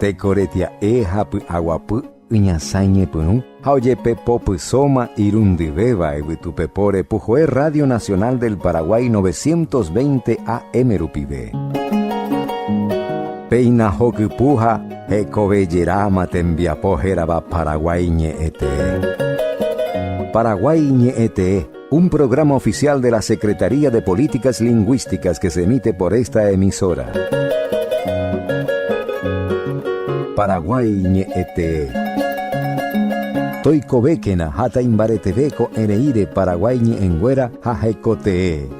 Teko retia'e ha py'aguapy yñasãi ñepyrũ ha ojepepopysóma irundyvéva yvytupepóre puhoe Radio Nacional del Paraguay 920 AM rupive. Péina hokypu ha hekovejeráma tembiapo hérava Paraguái ñe'ẽtee. Paraguái ñe'ẽtee, un programa oficial de la Secretaría de Políticas Lingüísticas que se emite por esta emisora. Paraguái ñe'ẽtee. Toikovékena ha taimbareteve ko'ẽreíre Paraguái ñe'ẽnguéra ha hekotee.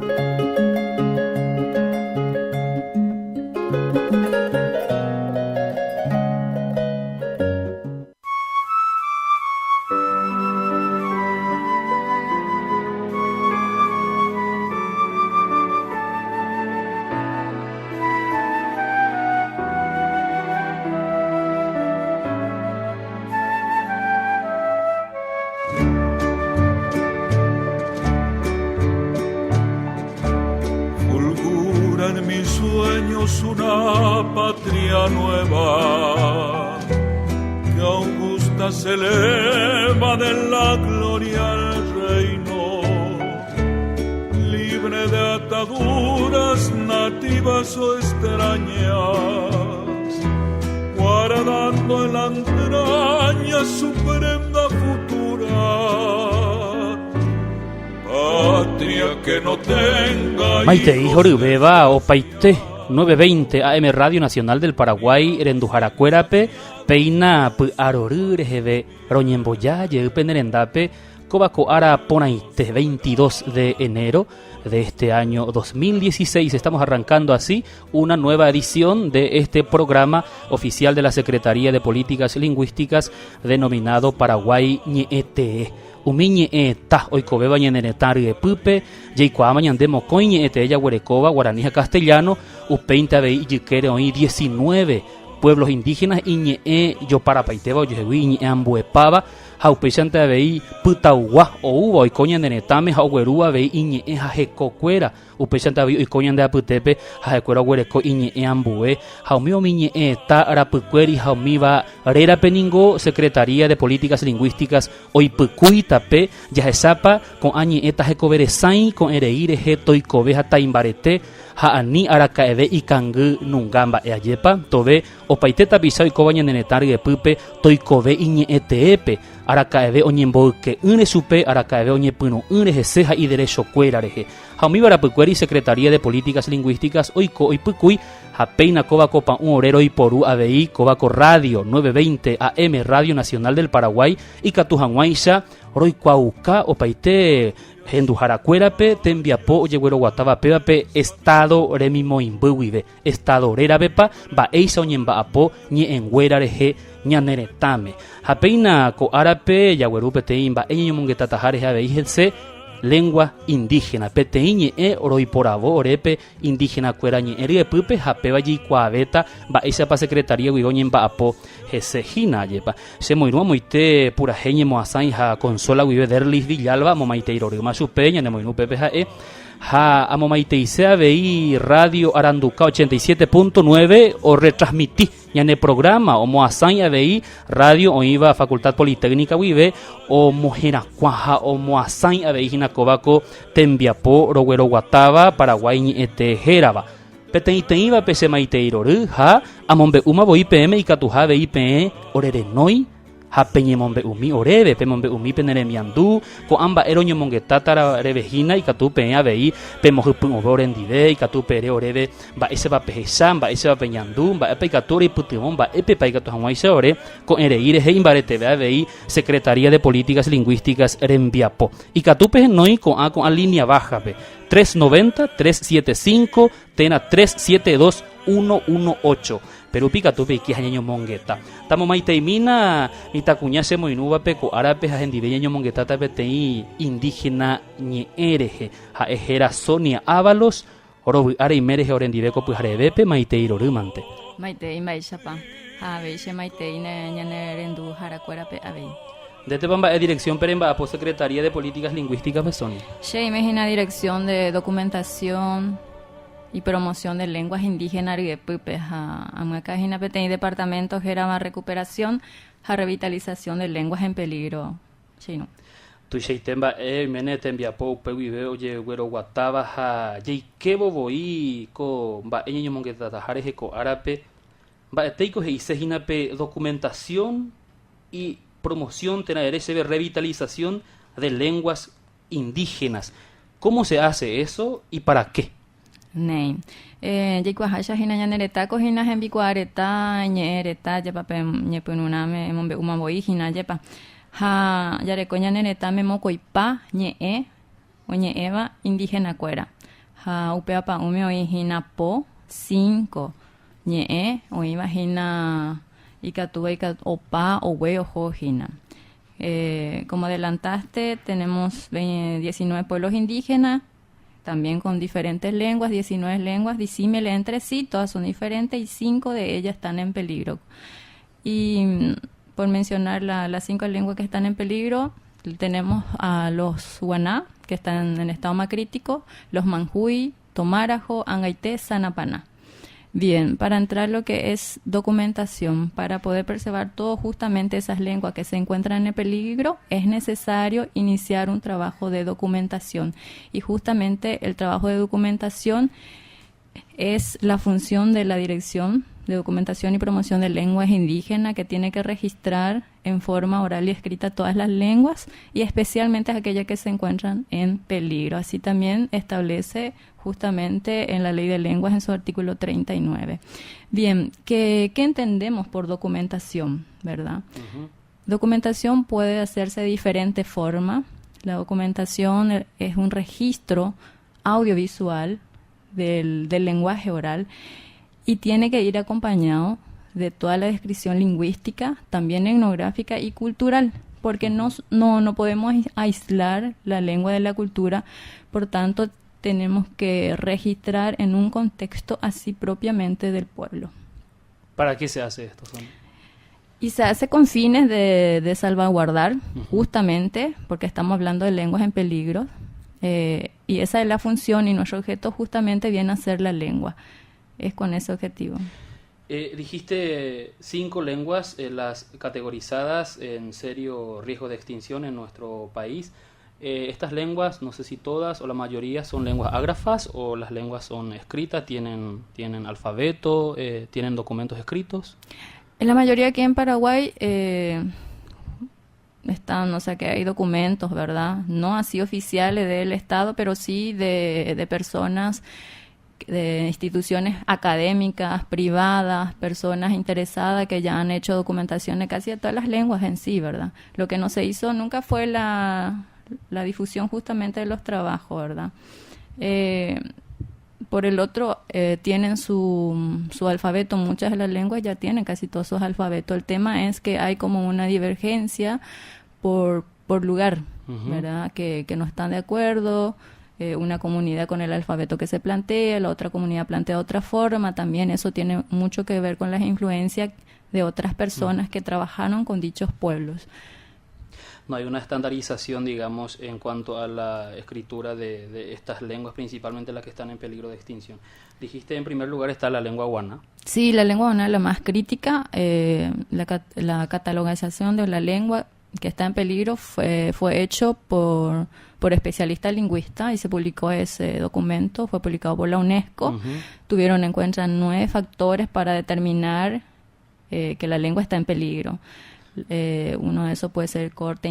Fulgura en mis sueños una patria nueva que augusta se eleva de la gloria al reino, libre de ataduras nativas o extrañas, guardando en la entraña su prenda futura. Patria que no tenga Maitei horyvéva opaite 9:20 AM Radio Nacional del Paraguay renduharakuérape péina py'arory reheve roñemboja jey pene rendápe kóva ko ára porãite 22 de enero de este año 2016. Estamos arrancando así una nueva edición de este programa oficial de la Secretaría de Políticas Lingüísticas denominado Paraguay Ñe'ẽtee. Umi ñe'ẽeta oikovéva ñane retã ryepýpe, jaikuaáma ñande mokõi ñe'ẽtee jaguerekóva, guarani ha castellano, upéinte avei ijykére oĩ 19 pueblos indígenas iñe'ẽ joparapaitéva ojuehegui iñe'ẽ ambuepáva, Ha upéichante avei pytaugua oúva oiko ñane retãme ha ogueru avei iñe'ẽ ha heko kuéra, upéichante avei oiko ñande apytépe ha ha'ekuéra oguereko iñe'ẽ ambue, ha umi umi ñe'ẽeta rapykuéri ha umíva rérape ningo Secretaría de Políticas Lingüísticas oipykúi tape jahechápa ko'ã ñe'ẽ tahekove resãi ko'ẽrei rehe toikove ha taimbarete ha ani araka'eve ikangy nunga mba'e ajépa tove Opaite tapicha oikóva ñane retã ryepýpe toikove iñe'ẽ teépe, araka'eve oñemboyke'ỹre chupe, araka'eve oñepyrũ'ỹre hese ha iderechokuéra rehe. Ha umíva rapykuéri Secretaría de Políticas Lingüísticas oiko oipykúi ha péina kóva ko pa'ũ ore roiporu avei kóva ko radio 920 AM Radio Nacional del Paraguay ikatu hag̃uáicha roikuaauka opaite henduharakuérape tembiapo ojegueroguatáva pévape Estado remimoĩmby guive. Estado rérapepa mba'éicha oñemba'apo ñe'ẽnguéra rehe ñane retãme. Ha péina ko árape jagueru peteĩ mba'e ñañomongetataha rehe avei hese lengua indígena, peteĩ ñe'ẽ roiporavo orépe indígena-kuéra ñe'ẽ ryepýpe ha péva jaikuaavéta mba'éichapa Secretaría guive oñemba'apo hese hína, ajépa. Che moirũ amoite purahéi ñemoasãi ha consola guive Derlis Villalba amomaitei rorýma chupe, ñanemoirũ upépe ha'e. Ha amomaiteise avei Radio Aranduka 87.9 orretransmiti ñane programa, omoasãi avei radio oĩva Facultad Politécnica guive omoherakuã ha omoasãi avei hína kóva ko tembiapo rogueroguatáva Paraguái ñe'ẽte hérava. Peteĩteĩvape che maitei rory ha amombe'úma voi peẽme ikatuha avei peẽ orerenói Ha peñemombe'umi oréve, pemombe'umi pene remiandu, ko'ã mba'e roñomongetáta reve hína, ikatu peẽ avei pemohypy'ũve orendive, ikatu pere oréve mba'éichapa pehecha, mba'éichapa peñandu, mba'épa ikatu oreipytyvõ, mba'épepa ikatu hag̃uáicha ore ko'ẽrei rehe imbareteve avei Secretaría de Políticas Lingüísticas rembiapo. Ikatu pehenói ko'ã ko'ã línea baja-pe, 390 375 térã 372 118. Pe rupi katu peike ha ñañomongeta. Tamomaiteimína mitãkuña che moirũvape ko árape ha hendive ñañomongetáta peteĩ indígena ñe'ẽ rehe. Ha'e héra Sonia Ávalos, rovy'a reime rehe orendive ko pyharevépe maitei rorýmante. Maitei mba'éichapa ha avei che maitei ne ñane renduharakuérape avei. Ndétepa mba'e dirección-pe remba'apo Secretaría de Políticas Lingüísticas-pe, Sonia? Che aime hína Dirección de Documentación. y Promoción de Lenguas Indígenas ryepýpe ha amyakã hína peteĩ departamento hérava Recuperación ha Revitalización de Lenguas en Peligro che irũ. Tuichaite mba'e oiméne tembiapo upe guive ojegueroguatáva ha jaikévo voi ko mba'e ñañomongetataha rehe ko árape, mba'etéiko he'ise hína pe documentación y promoción térã ere chéve revitalización de lenguas indígenas. ¿Cómo se hace eso y para qué? Néi. Eh, jaikuaaháicha hína ñane retáko hína hembikuaa reta, ñe'ẽ reta, jepa pe ñepyrũrãme emombe'úma voi hína jepa. Ha jareko ñane retãme mokõipa ñe'ẽ oñe'ẽva indígena-kuéra. Ha upéva pa'ũme oĩ hína po, cinco, ñe'ẽ oĩva hína ikatúva opa ogue oho hína. Eh, como adelantaste, tenemos 19 pueblos indígenas, también con diferentes lenguas, 19 lenguas disímiles entre sí, todas son diferentes y 5 de ellas están en peligro. Y por mencionar las 5 lenguas que están en peligro, tenemos a los guaná, que están en estado más crítico, los manjuy, tomarajo, angaité, sanapaná. Bien, para entrar lo que es documentación, para poder preservar todo justamente esas lenguas que se encuentran en peligro, es necesario iniciar un trabajo de documentación. Y justamente el trabajo de documentación es la función de la Dirección de Documentación y Promoción de Lenguas Indígenas, que tiene que registrar en forma oral y escrita todas las lenguas y especialmente aquellas que se encuentran en peligro. Así también establece justamente en la Ley de Lenguas en su artículo 39. Bien, ¿qué entendemos por documentación, verdad? Documentación puede hacerse de diferente forma. La documentación es un registro audiovisual del lenguaje oral y tiene que ir acompañado de toda la descripción lingüística, también etnográfica y cultural, porque no, no, no podemos aislar la lengua de la cultura, por tanto tenemos que registrar en un contexto así propiamente del pueblo. ¿Para qué se hace esto, Sonia? Y se hace con fines de salvaguardar, justamente, porque estamos hablando de lenguas en peligro, y esa es la función y nuestro objeto justamente viene a ser la lengua. Es con ese objetivo. Dijiste 5 lenguas, las categorizadas en serio riesgo de extinción en nuestro país. Estas lenguas, no sé si todas o la mayoría, son lenguas ágrafas o las lenguas son escritas, tienen alfabeto, tienen documentos escritos. En la mayoría aquí en Paraguay están, o sea que hay documentos, ¿verdad? No así oficiales del Estado, pero sí de personas, de instituciones académicas, privadas, personas interesadas que ya han hecho documentación de casi de todas las lenguas en sí, ¿verdad? Lo que no se hizo nunca fue la difusión justamente de los trabajos, ¿verdad? Por el otro, tienen su alfabeto, muchas de las lenguas ya tienen casi todos sus alfabetos. El tema es que hay como una divergencia por lugar, ¿verdad? Que no están de acuerdo, una comunidad con el alfabeto que se plantea, la otra comunidad plantea otra forma. También eso tiene mucho que ver con las influencias de otras personas que trabajaron con dichos pueblos. No hay una estandarización, digamos, en cuanto a la escritura de estas lenguas, principalmente las que están en peligro de extinción. Dijiste, en primer lugar está la lengua guaná. Sí, la lengua guaná es la más crítica. La catalogización de la lengua que está en peligro fue hecho por especialistas lingüistas y se publicó ese documento, fue publicado por la UNESCO. Tuvieron en cuenta 9 factores para determinar que la lengua está en peligro. Uno de esos puede ser el corte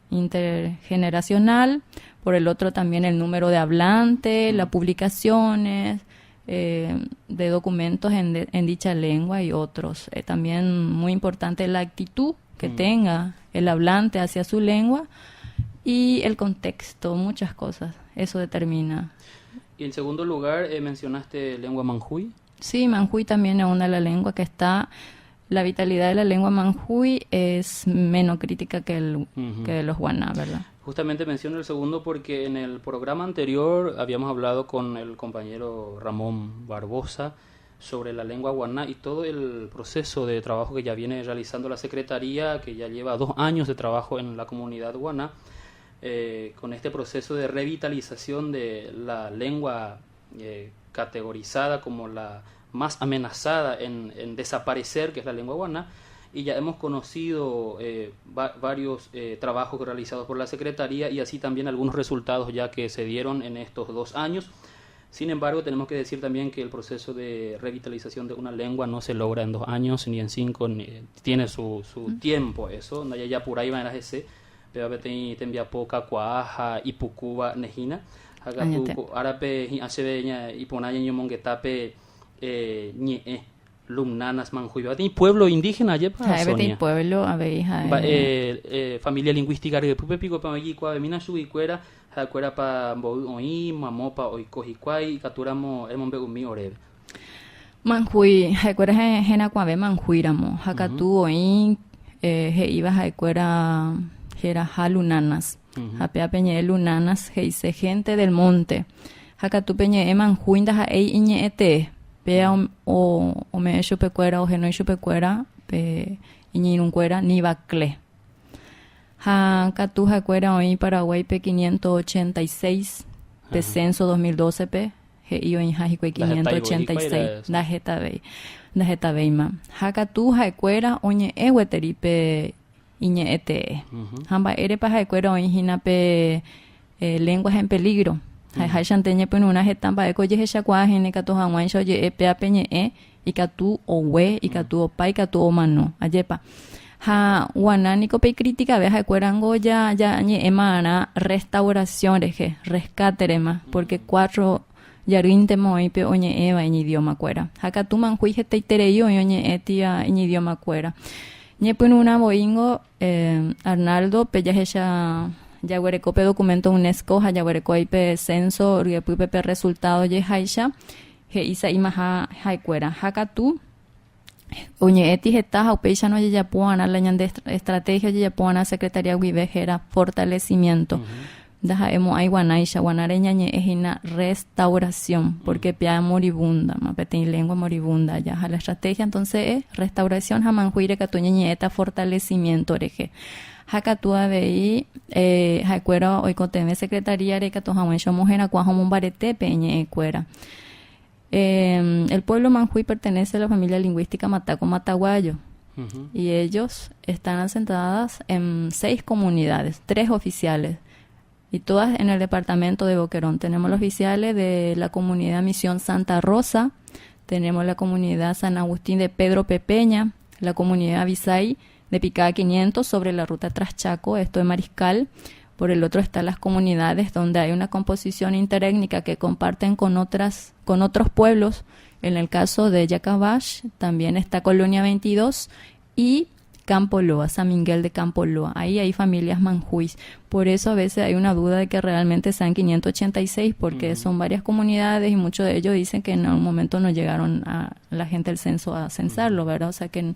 intergeneracional, por el otro también el número de hablantes, las publicaciones de documentos en dicha lengua y otros. También muy importante la actitud que tenga el hablante hacia su lengua y el contexto, muchas cosas. Eso determina. Y en segundo lugar, mencionaste lengua manjuy. Sí, manjuy también es una de las lenguas que está... La vitalidad de la lengua manjuy es menos crítica que los guaná, ¿verdad? Justamente menciono el segundo porque en el programa anterior habíamos hablado con el compañero Ramón Barbosa sobre la lengua guaná y todo el proceso de trabajo que ya viene realizando la Secretaría, que ya lleva 2 años de trabajo en la comunidad guaná. eh, con este proceso de revitalización de la lengua eh, categorizada como la más amenazada en, en desaparecer, que es la lengua guaná, y ya hemos conocido eh, varios eh, trabajos realizados por la Secretaría y así también algunos resultados ya que se dieron en estos 2 años. Sin embargo, tenemos que decir también que el proceso de revitalización de una lengua no se logra en 2 años, ni en 5, ni, tiene su, su tiempo eso. Ndajajapurái va'erã hese, péva peteĩ tembiapo kakuaa ha ipukúva nehína. Ha katu Añete. ko árape hi'ã chéve ña, iporã ñañomongetápe eh, ñe'ẽ Lumnanas Manjúiva. Peteĩ pueblo indígena ajépa, Ha'e peteĩ Sonia? pueblo avei ha'e. Mba'e eh, familia lingüística ryepýpe piko pe oĩ jikuaavemína chuguikuéra, ha'ekuérapa mboy oĩ, mamópa oiko hikuái, ikatúramo emombe'umi oréve. Manjúi, ha'ekuéra herakuãve Manjúi ramo, ha katu oĩ eh, he'íva ha'ekuéra heraha Lunanas. Ha péva pe ñe'ẽ Lunanas he'ise gente del monte. Ha katu pe ñe'ẽ Manjúi ndaha'éi iñe'ẽ tee. Péva ome'ẽ chupekuéra, ohenói chupekuéra pe iñeirũnguéra Nivaclé. Ha katu ha'ekuéra oĩ Paraguáipe 586, pe censo 2012-pe he'i oĩha hikuái 586, ndahetavéi, ndahetavéima. Ha katu ha'ekuéra oñe'ẽ gueteri pe iñe'ẽ tee. Ha mba'érepa ha'ekuéra oĩ hína pe lenguas en peligro? Ha'eháichante ñepyrũrã heta mba'éko ojehechakuaa hína ikatu hag̃uáicha oje'e péa pe ñe'ẽ ikatu ogue, ikatu opa, ikatu omano. Ajépa? Ha guana niko pe ikritikave ha'ekuérango ja ja ñe'ẽmarã restauración rehe, rescate-rema, porque cuatro jarýintema oĩ pe oñe'ẽva iñidiomakuéra. Ha katu Manjúi hetaiterei oĩ oñe'ẽtiva iñidiomakuéra. Ñepyrũrã voíngo Arnaldo pe jahecha jaguereko pe documento UNESCO ha jaguereko aí pe censo ryepýpe pe resultado jeháicha he'i sa'imaha ha'ekuéra. Ha katu oñe'ẽti heta ha upéicharõ ojejapo va'erã la ñande estrategia ojejapo va'erã secretaría guive héra fortalecimiento. Ndaha'emo'ãi guanáicha, guanáre ñañe'ẽ hína restauración, porque péa moribunda-ma, peteĩ lengua moribunda aja. Ha la estrategia entonces es restauración ha manjúire katu ñañe'ẽta fortalecimiento rehe. Ha katu avei ha'ekuéra oikotevẽ secretaría-re ikatu hag̃uáicha omoherakuã ha omombarete pe iñe'ẽkuéra. El pueblo Manjúi pertenece a la familia lingüística Mataco-Mataguayo. Y ellos están asentadas en 6 comunidades, 3 oficiales, y todas en el departamento de Boquerón. Tenemos los oficiales de la comunidad Misión Santa Rosa, tenemos la comunidad San Agustín de Pedro Pepeña, la comunidad Visay de Picada 500 sobre la ruta Traschaco, esto de Mariscal. Por el otro están las comunidades donde hay una composición interétnica que comparten con otras, con otros pueblos. En el caso de Yacabash también está Colonia 22 y Campo Loa, San Miguel de Campo Loa. Ahí hay familias manjuis. Por eso a veces hay una duda de que realmente sean 586, porque son varias comunidades y muchos de ellos dicen que en algún momento no llegaron a la gente del censo a censarlo, ¿verdad? O sea que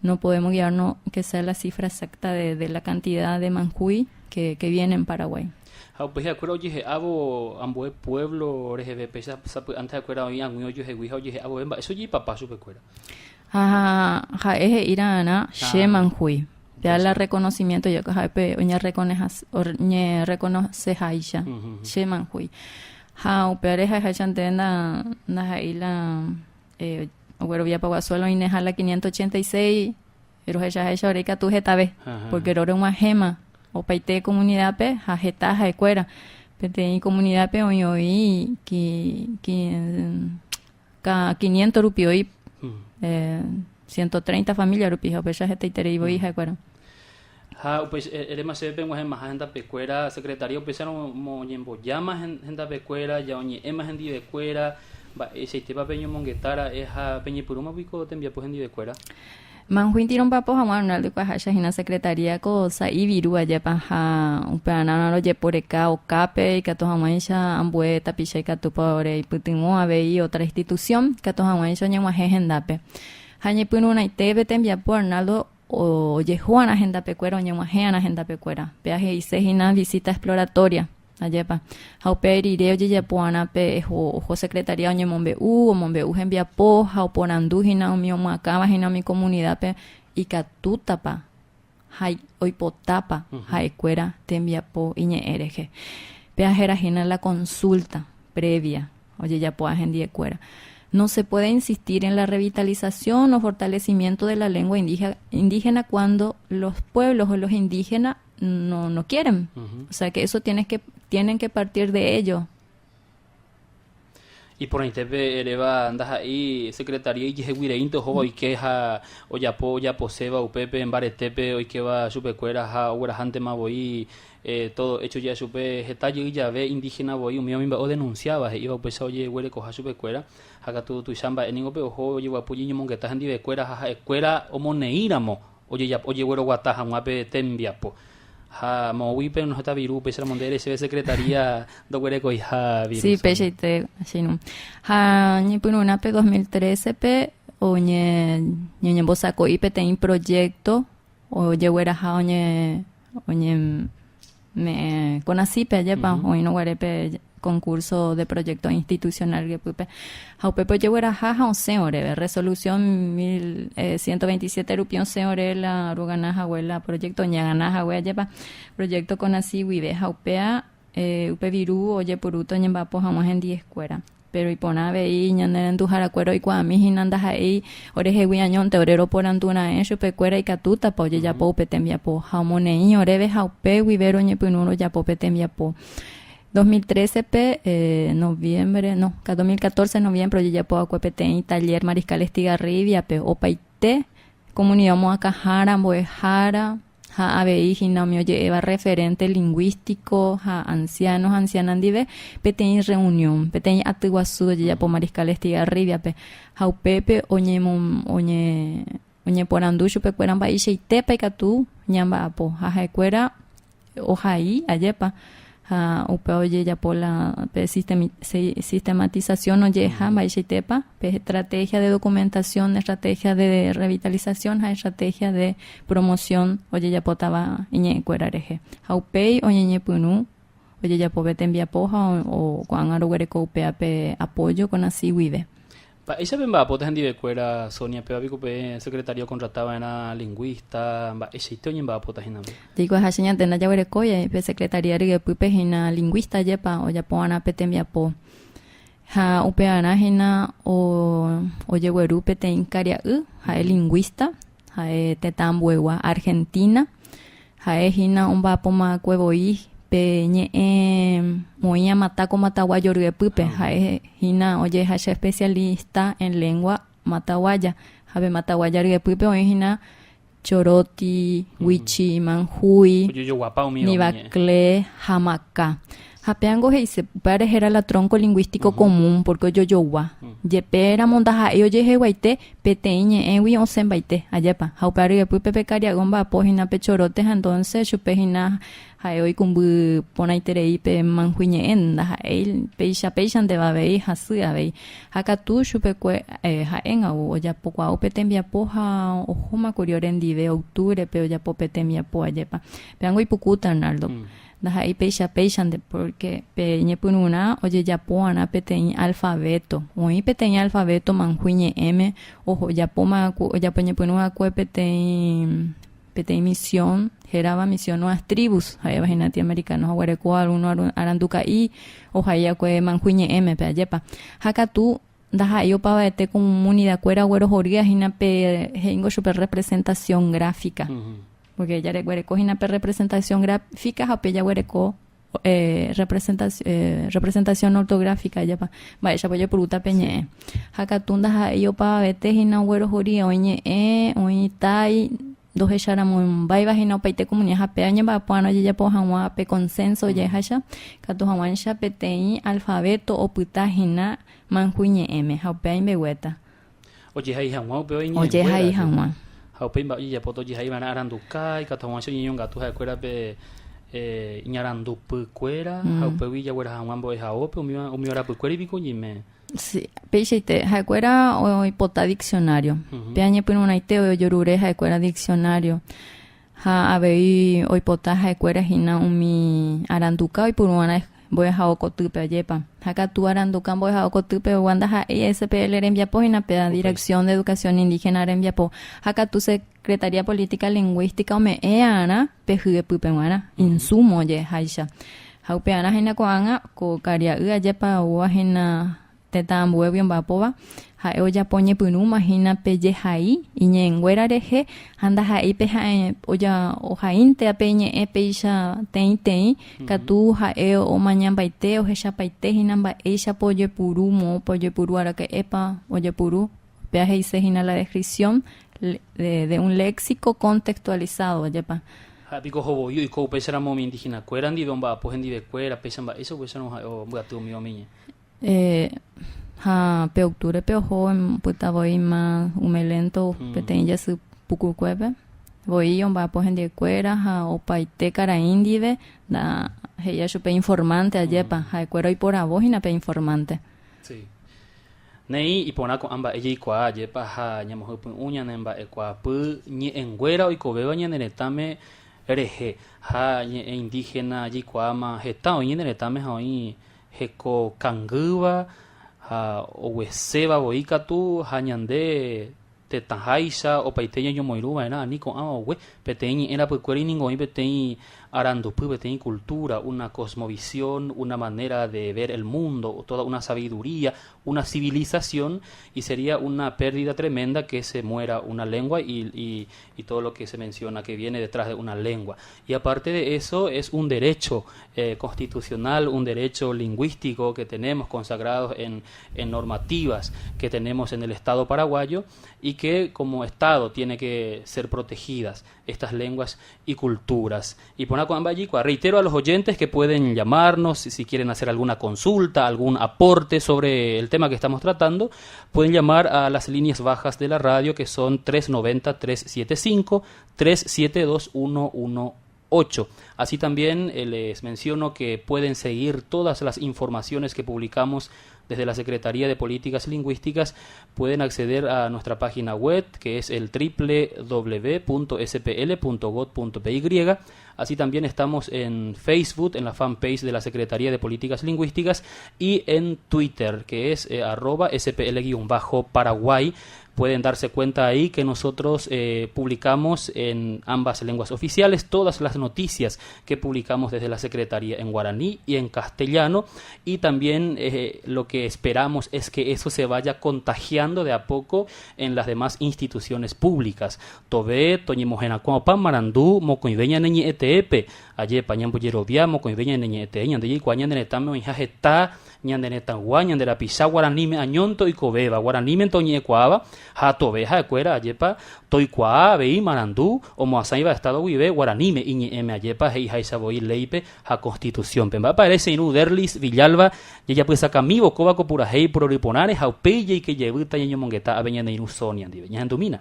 no podemos guiarnos que sea la cifra exacta de, de la cantidad de manjuí que, que viene en Paraguay. Ha upéi ha'ekuéra ojehe'ávo ambue pueblo reheve, péicha sapy'ánte ha'ekuéra oĩ ag̃ui ojuehegui ha ojehe'a vove mba'éicha ojeipapa chupekuéra. Ha ha'e he'i ra'arã che manjúi. Péa la reconocimiento yo ha'e pe oñereconoceháicha che manjúi. Ha upévare ha'eháicha nde ndaha'éi la ogueroviapa guasu la oĩneha la 586 rohechaháicha ore ikatu hetave porque roreg̃uahẽma opaite comunidad-pe ha heta ha'ekuéra. Peteĩ comunidad-pe oĩ oĩ 500 rupi oĩ 130 familia rupi ha upéicha hetaiterei voi ha'ekuéra. Ha upéicha eréma chéve peg̃uahẽmaha hendapekuéra secretaría upéicharõ oñembojáma hendapekuéra, ja oñe'ẽma hendivekuéra, mba'eichaitépa peñomongeta ra'e ha peñepyrũma piko tembiapo hendivekuéra? Manjúinti romba'apo hag̃ua Arnaldo oikuaaháicha hína secretaría ko sa'i viru ajépa ha upearã rojeporeka okápe ikatu hag̃uáicha ambue tapicha ikatúpa ore ipytyvõ avei otra institución ikatu hag̃uáicha oñeg̃uahẽ hendápe. Ha ñepyrũrãite pe tembiapo Arnaldo ojeho'arã hendapekuéra oñeg̃uahẽ'arã hendapekuéra. Péa he'ise hína visita exploratoria. Ajépa. Ha upe rire ojejapo'arã pe oho secretaría oñemombe'u, omombe'u hembiapo ha oporandu hína umi omyakãva hína umi comunidad-pe ikatútapa. ha oipotápa ha'ekuéra tembiapo iñe'ẽ rehe. Péa héra hína la consulta previa ojejapoa hendiekuéra. No se puede insistir en la revitalización o fortalecimiento de la lengua indígena cuando los pueblos o los indígenas no, no quieren. O sea que eso tienes que, tienen que partir de ellos. Iporãitépe eréva ndaha'éi Secretaría ijeheguireínte ohóva oike ha ojapo ojaposéva upépe mbaretépe oikéva chupekuéra ha oguerahántema voi todo hecho je'a chupe heta jey jave indígena voi umíva umi mba'e odenunsiáva he'íva upéicha ojeguerekoha chupekuéra ha katu tuicha mba'e ningo pe oho ojeguapu oñeñomongeta hendivekuéra ha ha'ekuéra omoneĩramo ojegueroguata hag̃ua pe tembiapo. Ha moõgui pe onohẽta viru upéicharamo nde ere chéve secretaría ndoguerekoiha viru. Sí, peichaite, che irũ. Ha ñepyrũrã pe 2013-pe oñe ñañembosako'i peteĩ proyecto ojegueraha oñe oñe me'ẽ CONACYT-pe ajépa oĩrõ guare pe concurso de proyecto institucional ryepýpe ha upépe ojegueraha ha osẽ oréve resolución 1127 rupi osẽ ore la rogana hague la proyecto oñegana hague ajépa proyecto CONACYT guive ha upéa upe viru ojepurúta oñemba'apo hag̃ua hendiekuéra. Péro iporã avei ñane renduharakuéra oikuaami hína ndaha'éi orehegui añónte ore roporandu raẽ chupekuéra ikatútapa ojejapo upe tembiapo ha omoneĩ oréve ha upe guive roñepyrũ rojapo pe tembiapo. 2013-pe, noviembre, no, 2014 noviembre ojejapo va'ekue peteĩ taller Mariscal Estigarribia-pe opaite comunidad omoakãhára, mbo'ehára, ha avei hína umi oje'éva referente lingũístico ha anciano ha anciana ndive peteĩ reunión, peteĩ aty guasu ojejapo Mariscal Estigarribia-pe ha upépe oñeporandu chupekuéra mba'eichaitépa ikatu ñamba'apo ha ha'ekuéra ohai ajépa ha upéva ojejapo la pe sistematización oje'eha mba'eichaitépa pe estrategia de documentación, estrategia de revitalización ha estrategia de promoción ojejapótava iñe'ẽkuéra rehe. Ha upéi oñeñepyrũ ojejapo pe tembiapo ha ko'ág̃a roguereko upéva pe apoyo CONACYT guive. Mba'éicha pemba'apóta hendivekuéra, Sonia, péva piko pe secretaria okontrata va'erã lingũista, mba'eichaite oñemba'apóta hína pe? Jaikuaaha che ñande ndajaguerekói pe secretaría ryepýpe hína lingũista jepa ojapo va'erã pe tembiapo. Ha upearã hína ojegueru peteĩ karia'y, ha'e lingũista, ha'e tetã ambuegua Argentina, Ha'e hína omba'apoma'akue voi pe ñe'ẽ oĩ Amataco Mataguayo ryepýpe. Ha'e hína ojehecha especialista en lengua mataguaya. Ha pe mataguaya ryepýpe oĩ hína Choroti, Wichi, Manjui, Nivaclé ha Macá. Ha péango he'ise, upévare héra la tronco lingũístico común, porque ojojogua. Jepe ramo ndaha'éi ojeheguaite, peteĩ ñe'ẽgui osẽmbaite, ajépa. Ha upe ryepýpe pe karia'y omba'apo hína pe choróte ha entonce chupe hína ha'e oikũmby porãiterei pe manjui ñe'ẽ, ndaha'éi péicha péichanteva avei, hasy avei. Ha katu chupekue ha'énga'u ojapokuaa upe tembiapo ha ohómakuri orendive octubre-pe ojapo pe tembiapo, ajépa. Péango ipukúta, Arnaldo. Ndaha'éi péicha péichante, pórke pe ñepyrũrã ojejapo va'erã peteĩ alfavéto. Oĩ peteĩ alfavéto manjui ñe'ẽme ojapóma ojapo ñepyrũ va'ekue peteĩ peteĩ misión hérava Misión Nuevas Tribus, ha'éva hína latinoamericano ha oguereko algúno aranduka'i ohai va'ekue manjui ñe'ẽme pe ajépa. Ha katu ndaha'éi opavavete komunidakuéra oguerohorýva hína pe he'íngo chupe representación gráfica. Porque jareguereko hína pe representación gráfica ha upe jaguereko representación ortográfica ajépa, mba'éichapa ojepurúta pe ñe'ẽ. Ha katu ndaha'éi opavavete hína oguerohory oĩ ñe'ẽ, oĩ tai, ndohecharamombáiva hína opaite comunidad ha péva oñemba'apo'arã ojejapo hag̃ua pe consenso oje'eháicha, katu hag̃uáicha peteĩ alfabeto opyta hína manjui ñe'ẽme ha upéva imbeguéta. Ojehai hag̃ua upéva iñe'ẽnguéra. Ojehai hag̃ua. Ha upéi mba'e ojejapóta ojehai va'erã aranduka, ikatu hag̃uáicha oñeñongatu ha'ekuéra pe iñarandupykuéra ha upégui jagueraha hag̃ua mbo'ehaópe umíva umi arapykuéri piko oñeime. Sí, peichaite, ha'ekuéra oipota diccionario. Pe añepyrũrãite ojorure ha'ekuéra diccionario. Ha avei oipota ha'ekuéra hína umi aranduka oipuruva'erã. mbo'ehao kotýpe, ajépa. Ha katu aranduka mbo'ehao kotýpe ogua ndaha'éi SPL rembiapo hína pe Dirección de Educación Indígena rembiapo. Ha katu Secretaría Política Lingũística ome'ẽ'arã pe hyepýpe g̃uarã, insumo oje'eháicha. Ha upearã hína ko'ág̃a ko karia'y ajépa oúva hína Tetã ambuégui omba'apóva, ha'e ojapo ñepyrũma hína pe jehai iñe'ẽnguéra rehe ha ndaha'éi pe ha'e ohaíntea pe iñe'ẽ péicha teĩteĩ, katu ha'e omañambaite, ohechapaite hína mba'éichapa ojepuru, moõpa ojepuru, araka'épa ojepuru, upéva he'ise hína la descripción de un léxico contextualizado, ajépa. Ha'e piko oho voi oiko upéicharamo umi indígena-kuéra ndive omba'apo hendivekuéra, péicha mba'éicha upéicharõ ha'e ombyaty umi omiñe. Ha pe octubre-pe oho opyta voi ma umi lento peteĩ jasy pukukuépe, voi omba'apo hendivekuéra ha opaite karai ndive nda he'íva chupe informante ajépa, ha'ekuéra oiporavo hína pe informante. Sí. Néi, iporã ko'ã mba'e jaikuaa ajépa ha ñamohypy'ũ ñane mba'ekuaapy ñe'ẽnguéra oikovéva ñane retãme rehe ha ñe'ẽ indígena jaikuaáma heta oĩ ñane retãme ha oĩ heko kangýva ha ogueséva voi katu ha ñande tetãháicha opaite ñañomoirũ va'erã ani ko'ãva ogue peteĩ ñe'ẽ rapykuéri ningo oĩ peteĩ arandupy, peteĩ cultura, una cosmovisión, una manera de ver el mundo, toda una sabiduría, una civilización y sería una pérdida tremenda que se muera una lengua y, y, y todo lo que se menciona que viene detrás de una lengua. Y aparte de eso es un derecho eh, constitucional, un derecho lingüístico que tenemos consagrado en, en normativas que tenemos en el Estado paraguayo y que como Estado tiene que ser protegidas estas lenguas y culturas. Y reitero a los oyentes que pueden llamarnos si quieren hacer alguna consulta, algún aporte sobre el tema que estamos tratando, pueden llamar a las líneas bajas de la radio que son 390-375, 372-118. Así también eh, les menciono que pueden seguir todas las informaciones que publicamos desde la Secretaría de Políticas Lingüísticas pueden acceder a nuestra página web que es el www.spl.gov.py. Así también estamos en Facebook, en la fanpage de la Secretaría de Políticas Lingüísticas y en Twitter, que es eh, arroba spl-paraguay pueden darse cuenta ahí que nosotros eh, publicamos en ambas lenguas oficiales todas las noticias que publicamos desde la Secretaría en guaraní y en castellano y también eh, lo que esperamos es que eso se vaya contagiando de a poco en las demás instituciones públicas. Tove, toñemoherakuã opa marandu, mokõive ñane ñe'ẽteépe, ajépa ñambojerovia mokõive ñane ñe'ẽtee ñande jaikuaa ñane retãme oĩha heta Ñane retãygua, ñande rapicha guaraníme añónte oikovéva, guaranímente oñe'ẽkuaáva ha tove ha'ekuéra ajépa toikuaa avei marandu omoasãiva Estado guive guaraníme iñe'ẽme ajépa he'iháicha voi léipe ha Constitución-pe. Mba'épa ere che irũ Derlis Villalba jajapysakamívo kóva ko purahéi porory porãre ha upéi jaike jevýta ñañomongeta ave ñane irũ Sonia ndive. Ñahendumína.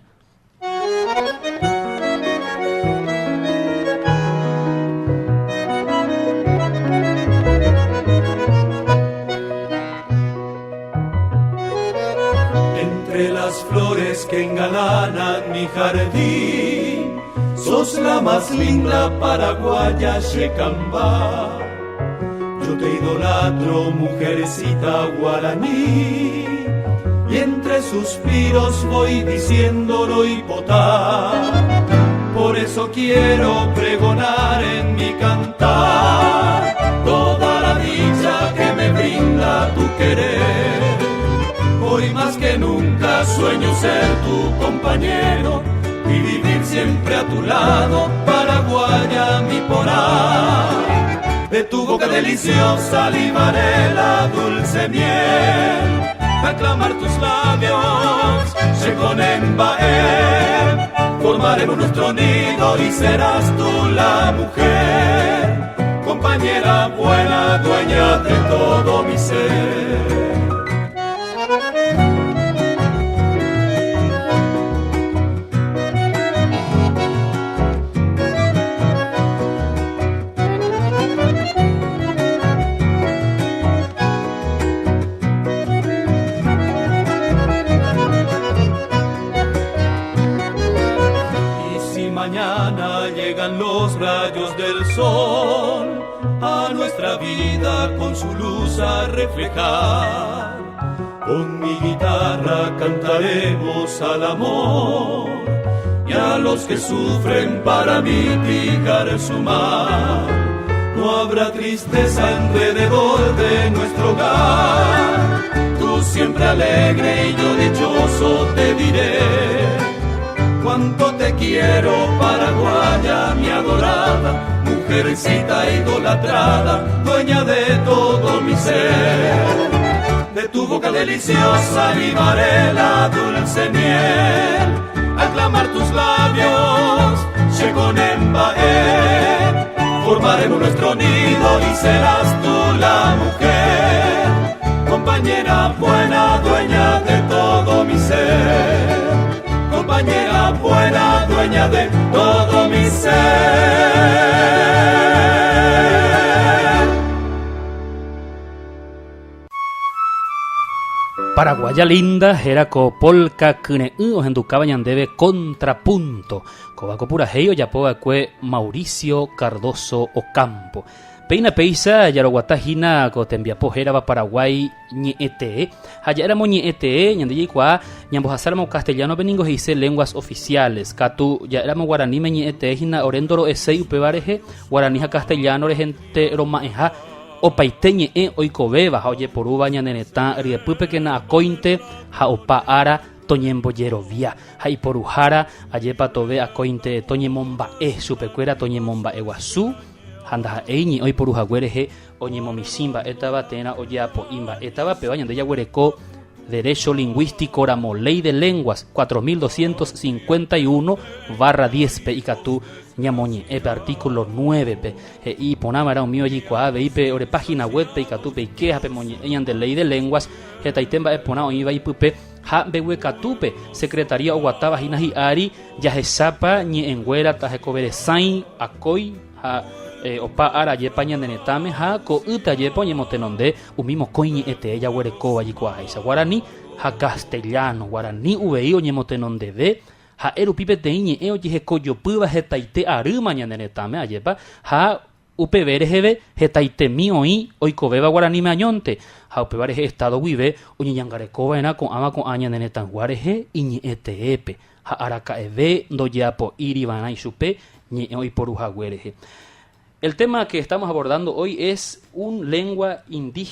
Entre las flores que engalanan mi jardín, sos la más linda paraguaya, Xecambá. Yo te idolatro, mujercita guaraní, y entre suspiros voy diciéndolo y potá. Por eso quiero pregonar en mi cantar toda la dicha que me brinda tu querer. Hoy más que nunca sueño ser tu compañero y vivir siempre a tu lado, paraguaya mi porá. De tu boca deliciosa limaré la dulce miel, aclamar tus labios, se Formaremos nuestro nido y serás tú la mujer, compañera buena, dueña de todo mi ser. Y si mañana llegan los rayos del sol, A nuestra vida con su luz a reflejar. Con mi guitarra cantaremos al amor y a los que sufren para mitigar su mal. No habrá tristeza alrededor de nuestro hogar. Tú siempre alegre y yo dichoso te diré cuánto te quiero, paraguaya, mi adorada, mujercita idolatrada, dueña de todo mi ser. De tu boca deliciosa libaré la dulce miel, al clamar tus labios, Shekonembae, formaremos nuestro nido y serás tú la mujer, compañera buena, dueña de todo mi ser, compañera buena, dueña de todo mi ser. Paraguaya linda héra ko polka kyre'ỹ ohendukáva ñandéve Contrapunto. Kóva ko purahéi ojapo va'ekue Mauricio Cardozo Ocampo. Péina péicha jaroguata hína ko tembiapo hérava Paraguái ñe'ẽ tee. Ha ja'éramo ñe'ẽ tee, ñande jaikuaa ñambohasáramo castellano-pe ningo he'ise lenguas oficiales. Katu ja'éramo guaraníme ñe'ẽ tee hína ore ndoro'eséi upéva rehe, guarani ha castellano rehente roma'ẽha. Opaite ñe'ẽ oikovéva ha ojeporúva ñane retã ryepýpekena akóinte ha opa ára toñembojerovia, ha iporuhára ajépa tove akóinte toñemomba'e chupekuéra toñemomba'eguasu ha ndaha'éi ñe'ẽ oiporu hague rehe oñemomichĩ mba'étava térã ojeapo'i mba'étava péva ñande jaguereko derecho lingũístico ramo Ley de Lenguas 4251 barra 10-pe ikatu ñamoñe'ẽ pe artículo 9-pe He'i iporã va'erã umi ojeikuaa avei pe ore página web-pe ikatu peike ha pemoñe'ẽ ñande Ley de Lenguas hetaite mba'e porã oĩva ipype ha mbeguekatúpe Secretaría oguatáva hína hi'ári jahechápa ñe'ẽnguéra tahekoveresãi akói ha opa ára ajépa ñane retãme ha ko'ýte ajépa oñemotenonde umi mokõi ñe'ẽ tee jaguerekóva jikuaaháicha guarani ha castellano guarani uvei oñemotenondeve Ha'e rupi peteĩ ñe'ẽ ojehekojopýva hetaite arýma ñane retãme, ajépa, ha upeve reheve hetaitemi oĩ oikovéva guaraníme añónte, ha upéva rehe Estado guive oñeñangarekova'erã ko'ãva ko'ã ñane retãygua rehe iñe'ẽ teépe, ha araka'eve ndojeapo'íriva'erã ichupe ñe'ẽ oiporu hague rehe. El tema que estamos abordando hoy es un lengua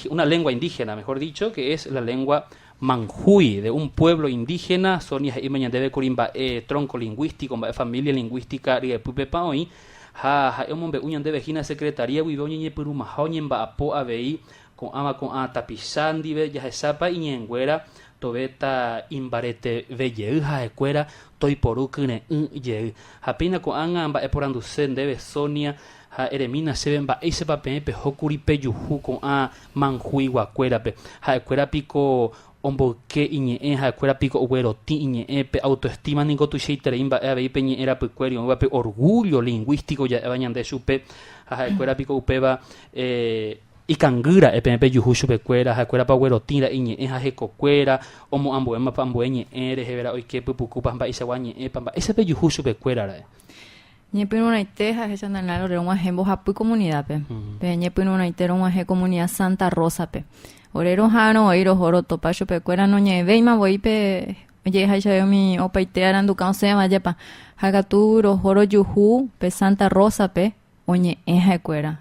una lengua indígena, mejor dicho, que es la lengua manjui, de un pueblo indígena, Sonia he'íma ñandéve kuri mba'e tronco lingüístico, mba'e familia lingüística ryepýpepa oĩ, ha ha'e omombe'u ñandéve hína Secretaría guive oñeñepyrũmaha oñemba'apo avei ko'ãva ko'ã tapicha ndive jahechápa iñe'ẽnguéra tovéta imbareteve jey ha'ekuéra toiporu kyre'ỹ jey. Ha péina ko'ág̃a mba'eporanduse ndéve Sonia ha eremína chéve mba'éichapa peẽ pehókuri pejuhu ko'ã manjuiguakuérape. Ha'ekuéra piko omboyke iñe'ẽ, ha'ekuéra piko oguerotĩ iñe'ẽ, pe autoestima niko tuichaiterei mba'e avei pe ñe'ẽ rapykuéri oĩva pe orgullo lingũístico ja'éva ñande chupe, ha ha'ekuéra piko upéva Ikangy ra'e peẽ pejuhu chupekuéra, ha'ekuérapa oguerotĩ ra'e iñe'ẽ ha hekokuéra, omoambuémapa ambue ñe'ẽ reheve ra'e oike pypukúpa mba'eichagua ñe'ẽpa, mba'éicha pejuhu chupekuéra ra'e. Ñepyrũrãite ha ahecha Nalnal ore rog̃uahẽ mbohapy comunidad-pe. Pe ñepyrũrãite rog̃uahẽ comunidad Santa Rosa-pe. Ore roha'arõ voi roho rotopa chupekuéra noñe'ẽvéima voi pe oje'ehaichave umi opaite aranduka osẽva jepa. Ha katu roho rojuhu pe Santa Rosa-pe oñe'ẽ ha'ekuéra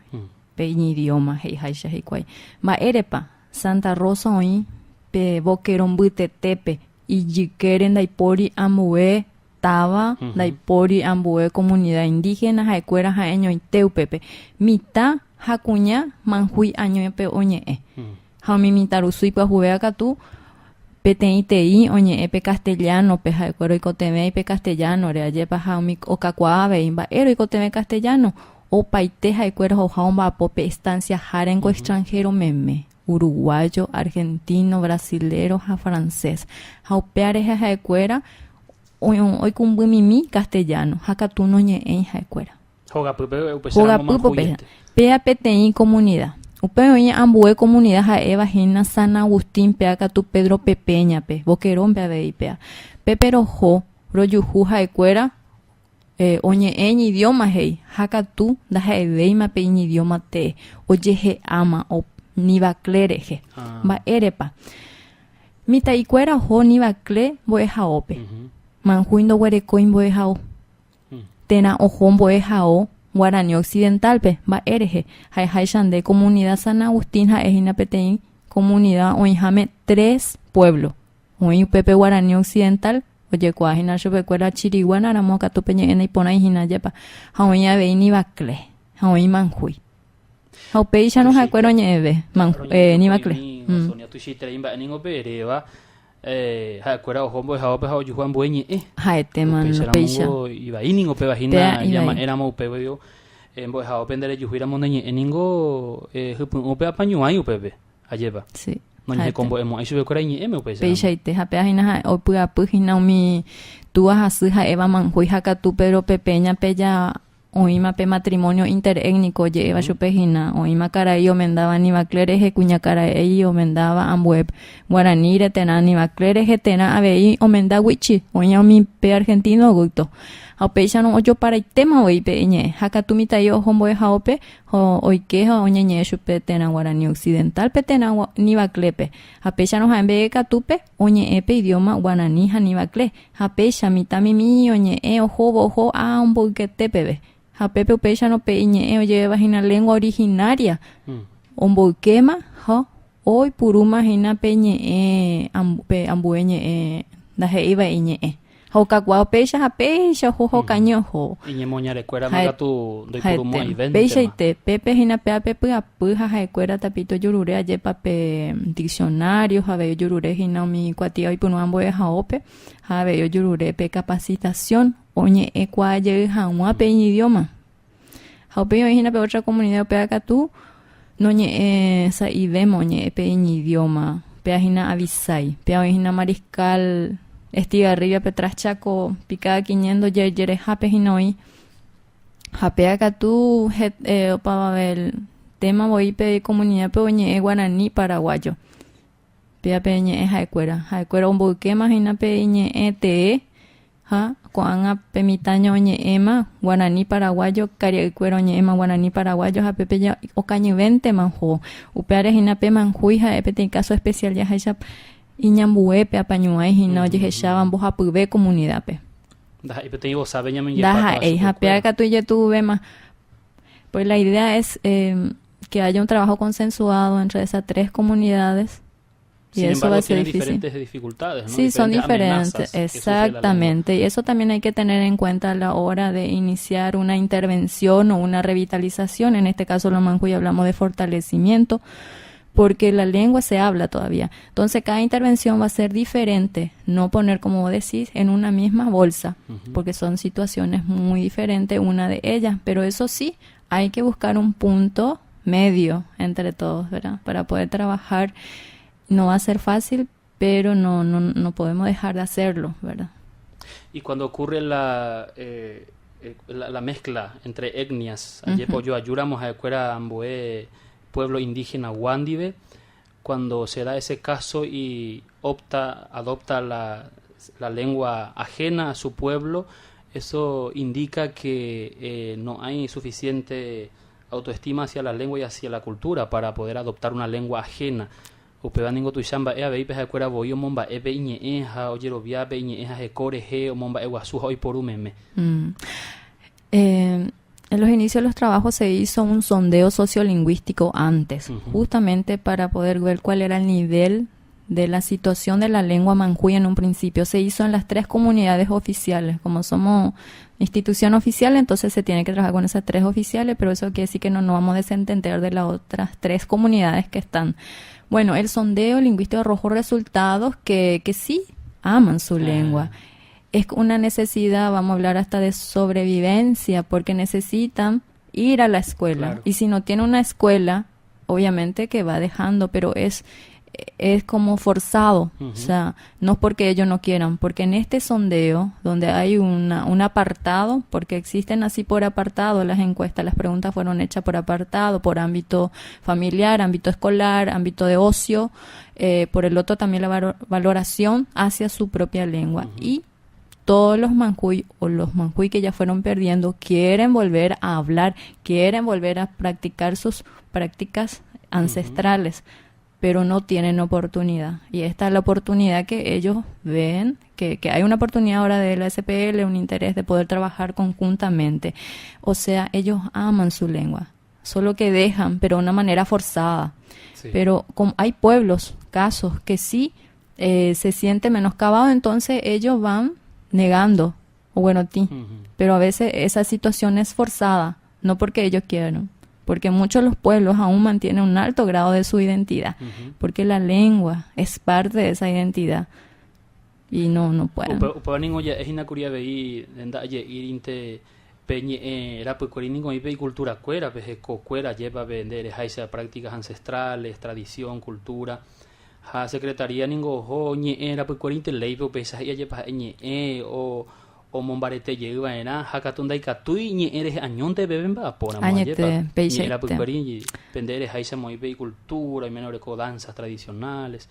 pe iñidióma he'iháicha hikuái. Mba'érepa Santa Rosa oĩ pe Boquerón mbytetépe, ijykére ndaipóri ambue táva, ndaipóri ambue comunidad indígena, ha'ekuéra ha'eñoite upépe. Mitã ha kuña manjúi añópe oñe'ẽ. Ha umi mitãrusu ipyahuvéva katu peteĩteĩ oñe'ẽ pe castellano-pe, ha'ekuéra oikotevẽ pe castellano-re, ajépa ha umi okakuaa avei mba'ére oikotevẽ castellano, opaite ha'ekuéra oha omba'apo pe estancia-hárengo extranjero meme, uruguayo, argentino, brasilero ha francés, ha upéva rehe ha'ekuéra oikũmbymimi castellano ha katu noñe'ẽi ha'ekuéra. Hogapýpe upéicharamo Hogapýpe péa peteĩ komunida. Upéi oĩ ambue komunida ha'éva hína San Agustín péa katu Pedro Pepeña-pe, Boquerón-pe avei péa. Pépe roho, rojuhu ha'ekuéra Oñe'ẽ iñidióma he'i, ha katu ndaha'evéima pe iñidióma tee, ojehe'áma Nivaclé rehe. Mba'érepa? Mitã'ikuéra oho Nivaclé mbo'ehaópe. Manjúi ndoguerekói mbo'ehao. Térã oho mbo'ehao Guarani Occidental-pe. Mba'e rehe? Ha'eháicha nde comunidad San Agustín ha'e hína peteĩ comunidad oĩháme tres pueblo. Oĩ upépe Guarani Occidental, ojekuaa hína chupekuéra Chiriguana ramo katu pe ñe'ẽ naiporãi hína ajépa, ha oĩ avei Nivaclé, ha oĩ Manjúi. Ha upéicharõ ha'ekuéra oñe'ẽve Nivaclé. Sonia, tuichaiterei mba'e ningo pe eréva, ha'ekuéra oho mbo'ehaópe ha ojuhu ambue ñe'ẽ. Ha'etéma péicha. Upéicharamo ivai ningo péva hína ñama'ẽramo upévo mbo'ehaópe nderejuhúiramo ne ñe'ẽ ningo hypy'ũ pe apañuãi upépe. Ajépa. Sí. Noñehekombo'emo'ãi chupekuéra iñe'ẽme upéicharamo. Peichaite, ha péva hína ha'e oipy'apy hína umi túa ha sy ha'éva manjúi ha katu péro pe peña-pe ja oĩma pe matrimonio interétnico oje'éva chupe hína, oĩma karai omendáva Nivaclé rehe, kuñakarai omendáva ambue guaraníre térã Nivaclé rehe térã avei omenda Wichi, oĩva umi pe argentino guyto. Ha upéicharõ ojoparaitéma voi pe iñe'ẽ, ha katu mitã'i oho mbo'ehaópe Ha oike ha oñeñe'ẽ chupe térã guarani occidental-pe térã nivaclé-pe. Ha péicharõ ha'e mbeguekatúpe oñe'ẽ pe idioma guarani ha nivaclé. Ha péicha mitã mimi oñe'ẽ ohóvo oho ha omboykete peve. Ha pépe upéicharõ pe iñe'ẽ oje'éva hína lengua originaria omboykéma ha oipurúma hína pe ñe'ẽ pe ambue ñe'ẽ ndahe'íva iñe'ẽ. Ha okakuaa upéicha ha péicha oho ha okañy ohóvo. Iñemoñarekuérama katu ndoipurumo'ãivéntema. Péichaite, pépe hína péva pe py'apy ha ha'ekuéra tapito ojurure ajépa pe diccionario ha avei ojurure hína umi kuatia oipyrũva mbo'ehaópe ha avei ojurure pe capacitación oñe'ẽkuaa jey hag̃ua pe iñidioma. Ha upéi oĩ hína pe otra comunidad upéva katu noñe'ẽ sa'ivéma oñe'ẽ pe iñidioma, péva hína Avisai, péva oĩ hína Mariscal Estigarribia pe tras Chaco picada quiniento jerejerehápe hína oĩ. Ha péva katu opavave tema voi pe comunidad pe oñe'ẽ guarani paraguayo. Péva pe ñe'ẽ ha'ekuéra. Ha'ekuéra omboykéma hína pe iñe'ẽ tee ha ko'ág̃a pe mitãño oñe'ẽma guarani paraguayo, karia'ykuéra oñe'ẽma guarani paraguayo ha pépe okañyvéntema oho. Upévare hína pe manjúi ha'e peteĩ káso especial jahecha iñambuépe apañuãi hína ojehecháva mbohapyve comunidad-pe. Ndaha'éi peteĩ vosápe ñamoingepáta Ndaha'éi, ha péva katu ijetu'uvéma. Pues la idea es que haya un trabajo consensuado entre esas tres comunidades. Y Sin eso embargo, va a ser tienen difícil. diferentes dificultades, ¿no? Sí, son diferentes, exactamente. Y eso también hay que tener en cuenta a la hora de iniciar una intervención o una revitalización. En este caso, lo manjo y hablamos de fortalecimiento, porque la lengua se habla todavía. Entonces, cada intervención va a ser diferente, no poner, como vos decís, en una misma bolsa, porque son situaciones muy diferentes una de ellas. Pero eso sí, hay que buscar un punto medio entre todos, ¿verdad? Para poder trabajar. No va a ser fácil, pero no, no, no podemos dejar de hacerlo, ¿verdad? Y cuando ocurre la, eh, eh, la, la mezcla entre etnias, ayer uh -huh. ojoajúramo ha'ekuéra ambue pueblo indígena Guándive, cuando se da ese caso y opta, adopta la, la lengua ajena a su pueblo, eso indica que eh, no hay suficiente autoestima hacia la lengua y hacia la cultura para poder adoptar una lengua ajena. Upéva ningo tuicha mba'e avei pe ha'ekuéra voi omomba'e pe iñe'ẽ ha ojerovia pe iñe'ẽ ha heko rehe omomba'eguasu ha oiporu meme. Mm. Eh, en los inicios de los trabajos se hizo un sondeo sociolingüístico antes, justamente para poder ver cuál era el nivel de la situación de la lengua manjuy en un principio. Se hizo en las tres comunidades oficiales. Como somos institución oficial, entonces se tiene que trabajar con esas tres oficiales, pero eso quiere decir que no nos vamos a desentender de las otras tres comunidades que están. Bueno, el sondeo lingüístico arrojó resultados que, que sí aman su ah. lengua. Es una necesidad, vamos a hablar hasta de sobrevivencia, porque necesitan ir a la escuela. Y si no tiene una escuela, obviamente que va dejando, pero es es como forzado, o sea, no es porque ellos no quieran, porque en este sondeo, donde hay una, un apartado, porque existen así por apartado las encuestas, las preguntas fueron hechas por apartado, por ámbito familiar, ámbito escolar, ámbito de ocio, eh, por el otro también la valoración hacia su propia lengua. Y Todos los manjuy o los manjuy que ya fueron perdiendo quieren volver a hablar, quieren volver a practicar sus prácticas ancestrales, pero no tienen oportunidad. Y esta es la oportunidad que ellos ven, que, que hay una oportunidad ahora de la SPL, un interés de poder trabajar conjuntamente. O sea, ellos aman su lengua, solo que dejan, pero de una manera forzada. Pero como hay pueblos, casos que sí se siente menoscabado, entonces ellos van negando, o bueno, ti. Pero a veces esa situación es forzada, no porque ellos quieran, porque muchos de los pueblos aún mantienen un alto grado de su identidad, porque la lengua es parte de esa identidad y no, no pueden. Upéva ningo ja'e hína kuri avei nda'aje'írinte pe ñe'ẽ rapykuéri ningo oĩ pe icultura kuéra, pe heko kuéra ajépa pe nde ereháicha prácticas ancestrales, tradición, cultura. Ha secretaría ningo oho ñe'ẽ rapykuérinte léipe upéicha he'i ajépa ha'e ñe'ẽ o omombarete jey va'erã ha katu ndaikatúi ñe'ẽ rehe añónte peve mba'apóramo Añete, ajépa ñe'ẽ peichaite. rapykuéri pe nde ereháicha moĩ pe icultura, oiméne oreko danzas tradicionales.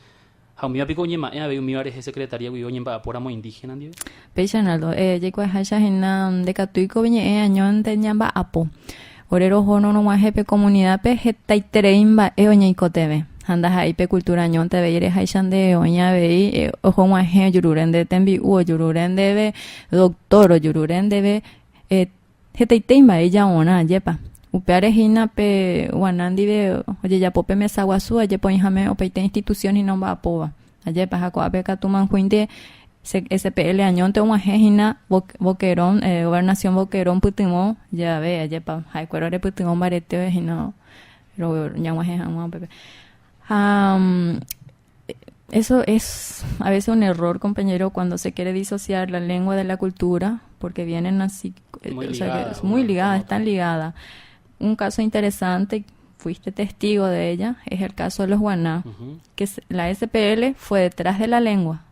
Ha umíva piko oñema'ẽ avei umíva rehe Secretaría guive oñemba'apóramo indígena ndive? Péicha Arnaldo, jaikuaaháicha hína ndekatúiko ñe'ẽ añónte ñamba'apo. Ore roho rorog̃uahẽ pe comunidad-pe hetaiterei mba'e oñeikotevẽ. Ha ndaha'éi pe cultura añónte avei reháicha nde oĩ avei oho g̃uahẽ ojurure nde tembi'u, ojurure ndéve doctor, ojurure ndéve Hetaite imba'e ijaorã, ajépa. Upévare hína pe Guana ndive ojejapo pe mesa guasu ajepa oĩháme opaite institución hína omba'apóva. Ajépa, ha ko'ápe katu Manjuínte SPL añónte og̃uahẽ hína Boquerón, Gobernación Boquerón pytyvõ jave, ajépa, ha'ekuéra orepytyvõ mbarete hína ñag̃uahẽ hag̃ua upépe. Ha Eso es a veces un error, compañero, cuando se quiere disociar la lengua de la cultura, porque vienen así, Muy o sea, que ligada es muy una ligada, con están otra. ligadas. Un caso interesante, fuiste testigo de ella, es el caso de los guaná, que la SPL fue detrás de la lengua.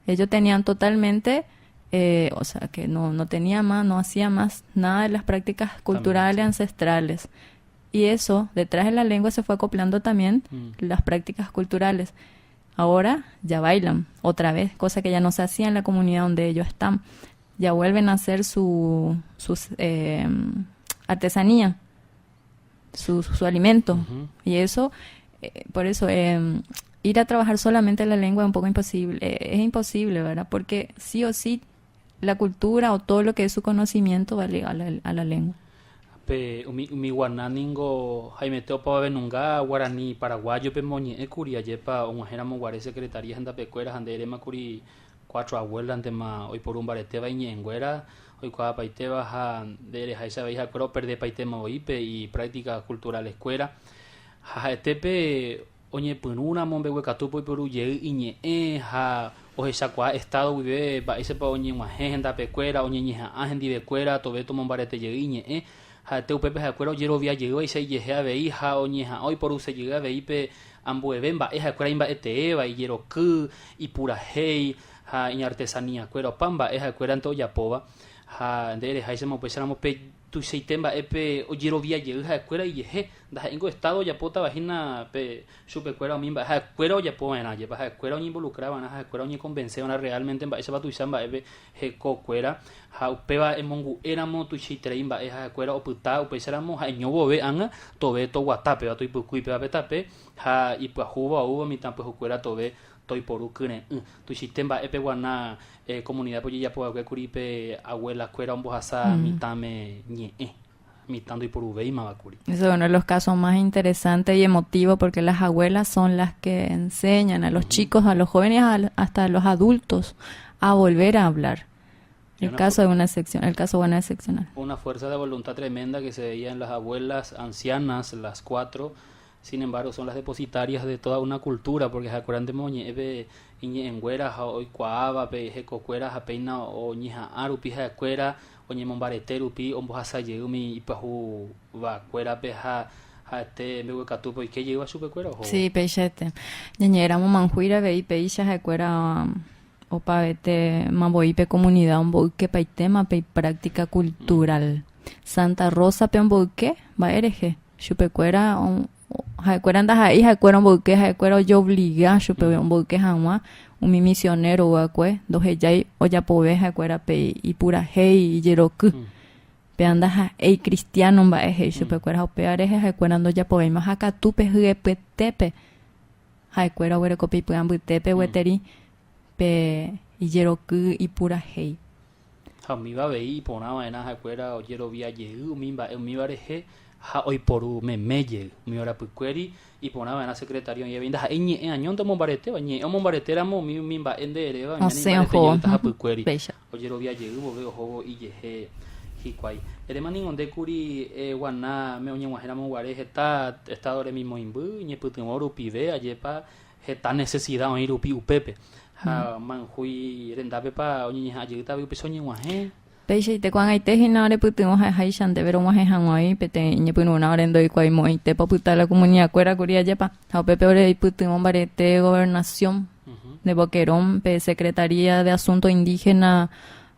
Ellos tenían totalmente, o sea, que no, no tenía más, no hacía más nada de las prácticas También, culturales sí. ancestrales. Y eso, detrás de la lengua se fue acoplando también las prácticas culturales. Ahora ya bailan otra vez, cosa que ya no se hacía en la comunidad donde ellos están. Ya vuelven a hacer su sus, artesanía, su, su alimento. Y eso, por eso, ir a trabajar solamente la lengua es un poco imposible. Es imposible, ¿verdad? Porque sí o sí la cultura o todo lo que es su conocimiento va ligado a la lengua. Pe umi umi guana ningo haimete opavave nunga guarani paraguayo-pe moñe'ẽ kuri ajépa og̃uahẽramo guare secretaría hendapekuéra ha nde eréma kuri cuatro abuela-ntema oiporu mbaretéva iñe'ẽnguéra oikuaapaitéva ha nde ereháicha avei ha'ekuéra operdepaitéma voi pe i-prácticas culturales-kuéra ha ha'ete pe Oñepyrũramo mbeguekatúpe oiporu jey iñe'ẽ ha ohechakuaa Estado guive mba'éichapa oñeg̃uahẽ hendapekuéra, oñeñeha'ã hendivekuéra tove tomombarete jey iñe'ẽ, ha'ete upépe ha'ekuéra ojerovia jeývaicha ijehe avei ha oñeha'ã oiporuse jey avei pe ambueve mba'e ha'ekuéra imba'eteéva, ijeroky, ipurahéi ha iñartesaniakuéra, opa mba'e ha'ekuérante ojapóva ha nde ereháichama upéicharamo pe Tuichaite mba'épe ojerovia jey ha'ekuéra ijehe, ndaha'éingo Estado ojapótava hína pe chupekuéra umi mba'e ha'ekuéra ojapo va'erã, jepa ha'ekuéra oñeinvolucra va'erã, ha'ekuéra oñeconvence va'erã realmente mba'éichapa tuicha mba'épe heko kuéra, ha upéva emongu'e ramo tuichaiterei mba'e ha ha'ekuéra opyta upéicharamo ha'eño vove ág̃a tove toguata péva toipykúi péva pe tape ha ipyahúva oúva mitã pyahukuéra tove toiporu kyre'ỹ. Tuichaite mba'e peguana comunidad-pe ojejapo va'ekue kuri pe abuela kuéra ombohasa mitãme ñe'ẽ, mitã ndoiporuvéimava kuri. Eso es uno de los casos más interesantes y emotivos porque las abuelas son las que enseñan a los chicos, a los jóvenes, hasta a los adultos a volver a hablar. El caso de una excepción, el caso bueno excepcional. Una fuerza de voluntad tremenda que se veía en las abuelas ancianas, las cuatro, sin embargo son las depositarias de toda una cultura, porque ha'ekuéra moñe'ẽpe iñe'ẽnguéra ha oikuaáva pe hekokuéra ha péina oñeha'ã rupi ha'ekuéra oñemombarete rupi ombohasa jey umi ipyahuvakuérape ha ha'ete mbeguekatúpe oike jeýva chupekuéra ohóvo. Sí, peichaite. Ñañe'ẽramo Manjuíre avei péicha ha'ekuéra Opavete mavoi pe comunidad omboykepaitéma pe ipráctica cultural. Santa Rosa-pe omboyke mba'e rehe? Chupekuéra Ha'ekuéra ndaha'éi ha'ekuéra omboyke, ha'ekuéra ojeobliga chupe omboyke hag̃ua umi misionero va'ekue ndohejái ojapove ha'ekuéra pe ipurahéi, ijeroky. Péva ndaha'éi cristiano mba'e he'i chupekuéra ha upéva rehe ha'ekuéra ndojapovéima ha katu pe hyepyetépe ha'ekuéra oguereko pe ipy'a mbytépe gueteri pe ijeroky ipurahéi. Ha umíva avei iporã va'erã ha'ekuéra ojerovia jey umi mba'e umíva rehe ha oiporu meme jey. Umi orapykuéri iporã va'erã secretaría oĩ avei ndaha'éi ñe'ẽ añónte omombaretéva, ñe'ẽ omombaretéramo umi umi mba'e nde eréva oiméne Osẽ imbarete ohóvo. jeýta hapykuéri Péicha. ojerovia jey vove ohóvo ijehe hikuái. Eréma ningo nde kuri Guanáme oñeg̃uahẽramo guare heta estado remimoĩmby ñepytyvõ rupive ajépa heta necesida oĩ rupi upépe. Ha Manjúi rendápepa oñeñeha'ã jeýta avei upéicha oñeg̃uahẽ. Peichaite ko'ag̃aite hína orepytyvõ ha'eháicha ndéve rog̃uahẽ hag̃ua oĩ peteĩ ñepyrũrã ore ndoikuaaimo'ãitépa opyta la comunidad-kuéra kuri ajépa. Ha upépe oreipytyvõ mbarete Gobernación de Boquerón, pe Secretaría de Asuntos Indígenas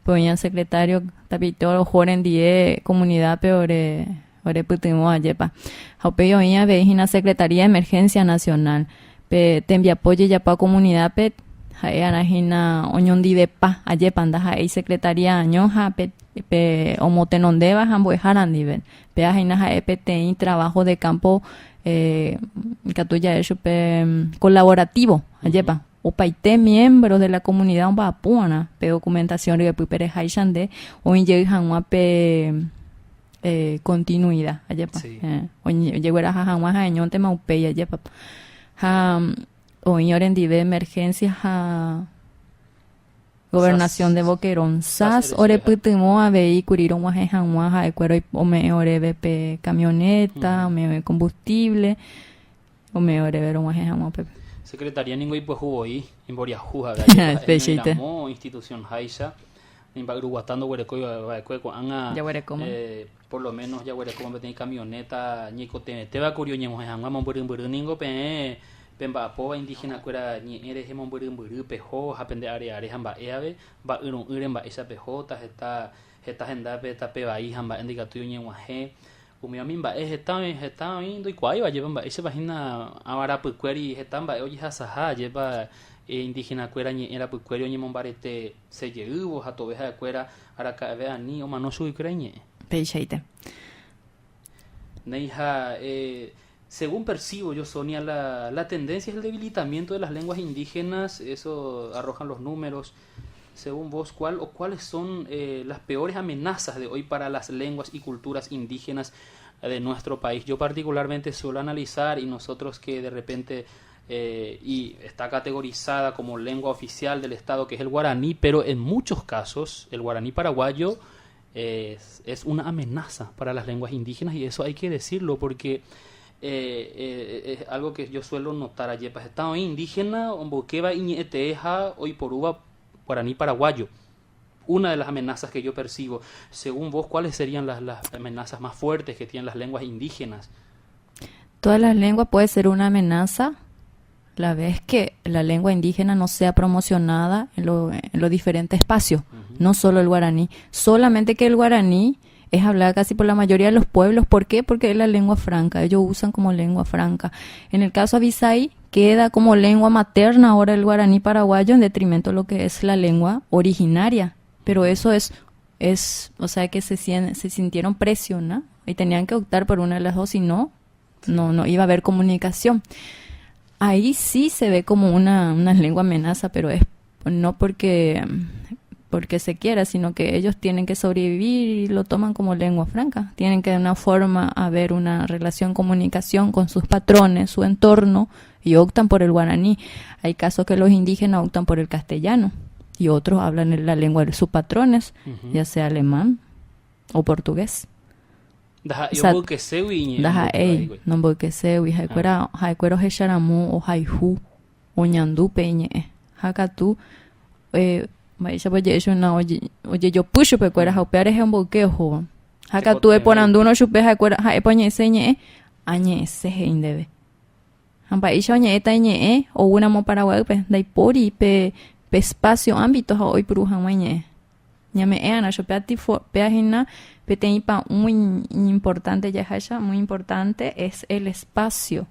pe oĩva secretario tapiaite oho orendie comunidad-pe ore orepytyvõ ajépa. Ha upéi oĩ avei hína Secretaría de Emergencia Nacional, pe tembiapo ojejapo comunidad-pe ha'e'arã hína oñondivepa ajépa ndaha'éi secretaría año ha pe pe omotenondéva ha mbo'ehára ndive. Péva hína ha'e peteĩ trabajo de campo ikatu ja'e chupe colaborativo, ajépa. Opaite miembros de la comunidad omba'apo va'erã pe documentación ryepýpe reháicha nde oĩ jey hag̃ua pe continuidad, ajépa. Sí. Ojegueraha hag̃ua ha'eñóntema upéi, ajépa. Ha oĩ orendive emergencia ha Gobernación de Boquerón. SAS orepytyvõ avei kuri rog̃uahẽ hag̃ua ha'ekuéra ome'ẽ oréve pe camioneta, ome'ẽ combustible, ome'ẽ oréve rog̃uahẽ hag̃ua upépe. Secretaría ningo ipyahu voi, imboriahu jave ajépa ha'e ramo institución háicha, ni mba'yruguata ndoguerekói va'ekue ko'ág̃a Jaguerekóma. por lo menos jaguerekóma peteĩ camioneta ñeikotevẽtéva kuri oñeg̃uahẽ hag̃ua mombyrymbyry ningo peẽ pemba'apóva indígena-kuéra ñe'ẽ rehe mombyrymbyry peho ha pende areare ha mba'e ave, mba'yru'ỹre mba'éicha pehóta heta heta hendápe tape vai ha mba'e ndaikatúi oñeg̃uahẽ Umi umi mba'e heta oĩ, heta oĩ ndoikuaáiva ajépa mba'éichapa hína ava rapykuéri heta mba'e ojehasaha ajépa indígena-kuéra ñe'ẽ rapykuéri oñemombarete se jeývo ha tove ha'ekuéra araka'eve ani omano chuguikuéra iñe'ẽ. Peichaite. Néi ha según percibo yo, Sonia, la, la tendencia es el debilitamiento de las lenguas indígenas, eso arrojan los números. Según vos, ¿cuál o cuáles son eh, las peores amenazas de hoy para las lenguas y culturas indígenas de nuestro país? Yo particularmente suelo analizar y nosotros que de repente eh, y está categorizada como lengua oficial del Estado, que es el guaraní, pero en muchos casos el guaraní paraguayo es, es una amenaza para las lenguas indígenas y eso hay que decirlo porque eh, eh, es algo que yo suelo notar ayer. Pues, Estado indígena, omboykéva iñe'ẽtee ha oiporúva guaraní paraguayo. Una de las amenazas que yo percibo. Según vos, ¿cuáles serían las, las amenazas más fuertes que tienen las lenguas indígenas? Todas las lenguas puede ser una amenaza la vez que la lengua indígena no sea promocionada en, lo, en los diferentes espacios, no solo el guaraní, solamente que el guaraní es hablada casi por la mayoría de los pueblos. ¿Por qué? Porque es la lengua franca, ellos usan como lengua franca. En el caso de Avisay, queda como lengua materna ahora el guaraní paraguayo en detrimento de lo que es la lengua originaria. Pero eso es, es o sea, que se, se sintieron presionados y tenían que optar por una de las dos, si no, no, no iba a haber comunicación. Ahí sí se ve como una, una lengua amenaza, pero es no porque, porque se quiera, sino que ellos tienen que sobrevivir y lo toman como lengua franca. Tienen que de una forma haber una relación, comunicación con sus patrones, su entorno, y optan por el guaraní. Hay casos que los indígenas optan por el castellano y otros hablan la lengua de sus patrones, ya sea alemán o portugués. Ndaha'éi omboykeségui iñe'ẽ Ndaha'éi nomboykeségui, ha'ekuéra ha'ekuéra ohecharamo ohayhu oñandu pe iñe'ẽ. Ha katu mba'éichapa oje'e chupe ojejopy chupekuéra ha upéva rehe omboyke ohóva. Ha katu eporandúrõ chupe ha'ekuéra ha'épa oñe'ẽse iñe'ẽ, añe'ẽse he'i ndéve. Ha mba'éicha oñe'ẽta iñe'ẽ oúramo Paraguaýpe, ndaipóri pe espacio ámbito ha oipuru hag̃ua iñe'ẽ. Ñame'ẽ'arã chupe péa hína peteĩ pa'ũ iñimportánte jaháicha, muy importante es el espacio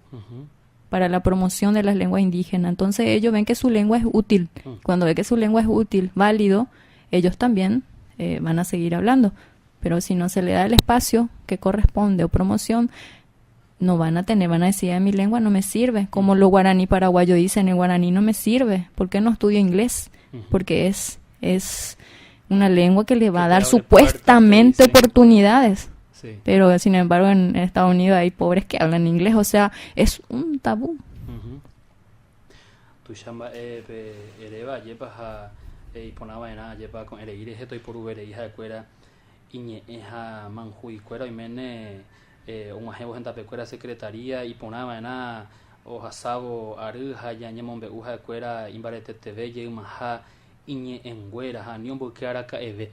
para la promoción de las lenguas indígenas. Entonces ellos ven que su lengua es útil. Cuando ven que su lengua es útil, válido, ellos también eh, van a seguir hablando. Pero si no se le da el espacio que corresponde o promoción, no van a tener, van a decir, mi lengua no me sirve. Como los guaraní paraguayos dicen, el guaraní no me sirve. ¿Por qué no estudio inglés? Porque es, es una lengua que le va a dar supuestamente oportunidades. Pero sin embargo en Estados Unidos hay pobres que hablan inglés, o sea, es un tabú. Tuicha mba'e pe eréva ajépa ha iporã va'erã ajépa ko'ẽrei rehe toiporuverei ha'ekuéra iñe'ẽ ha manjuikuéra oiméne og̃uahẽvo hendapekuéra secretaría iporã va'erã ohasávo ary ha ñañemombe'u ha'ekuéra imbareteteve jeymaha iñe'ẽnguéra ha ani omboyke araka'eve.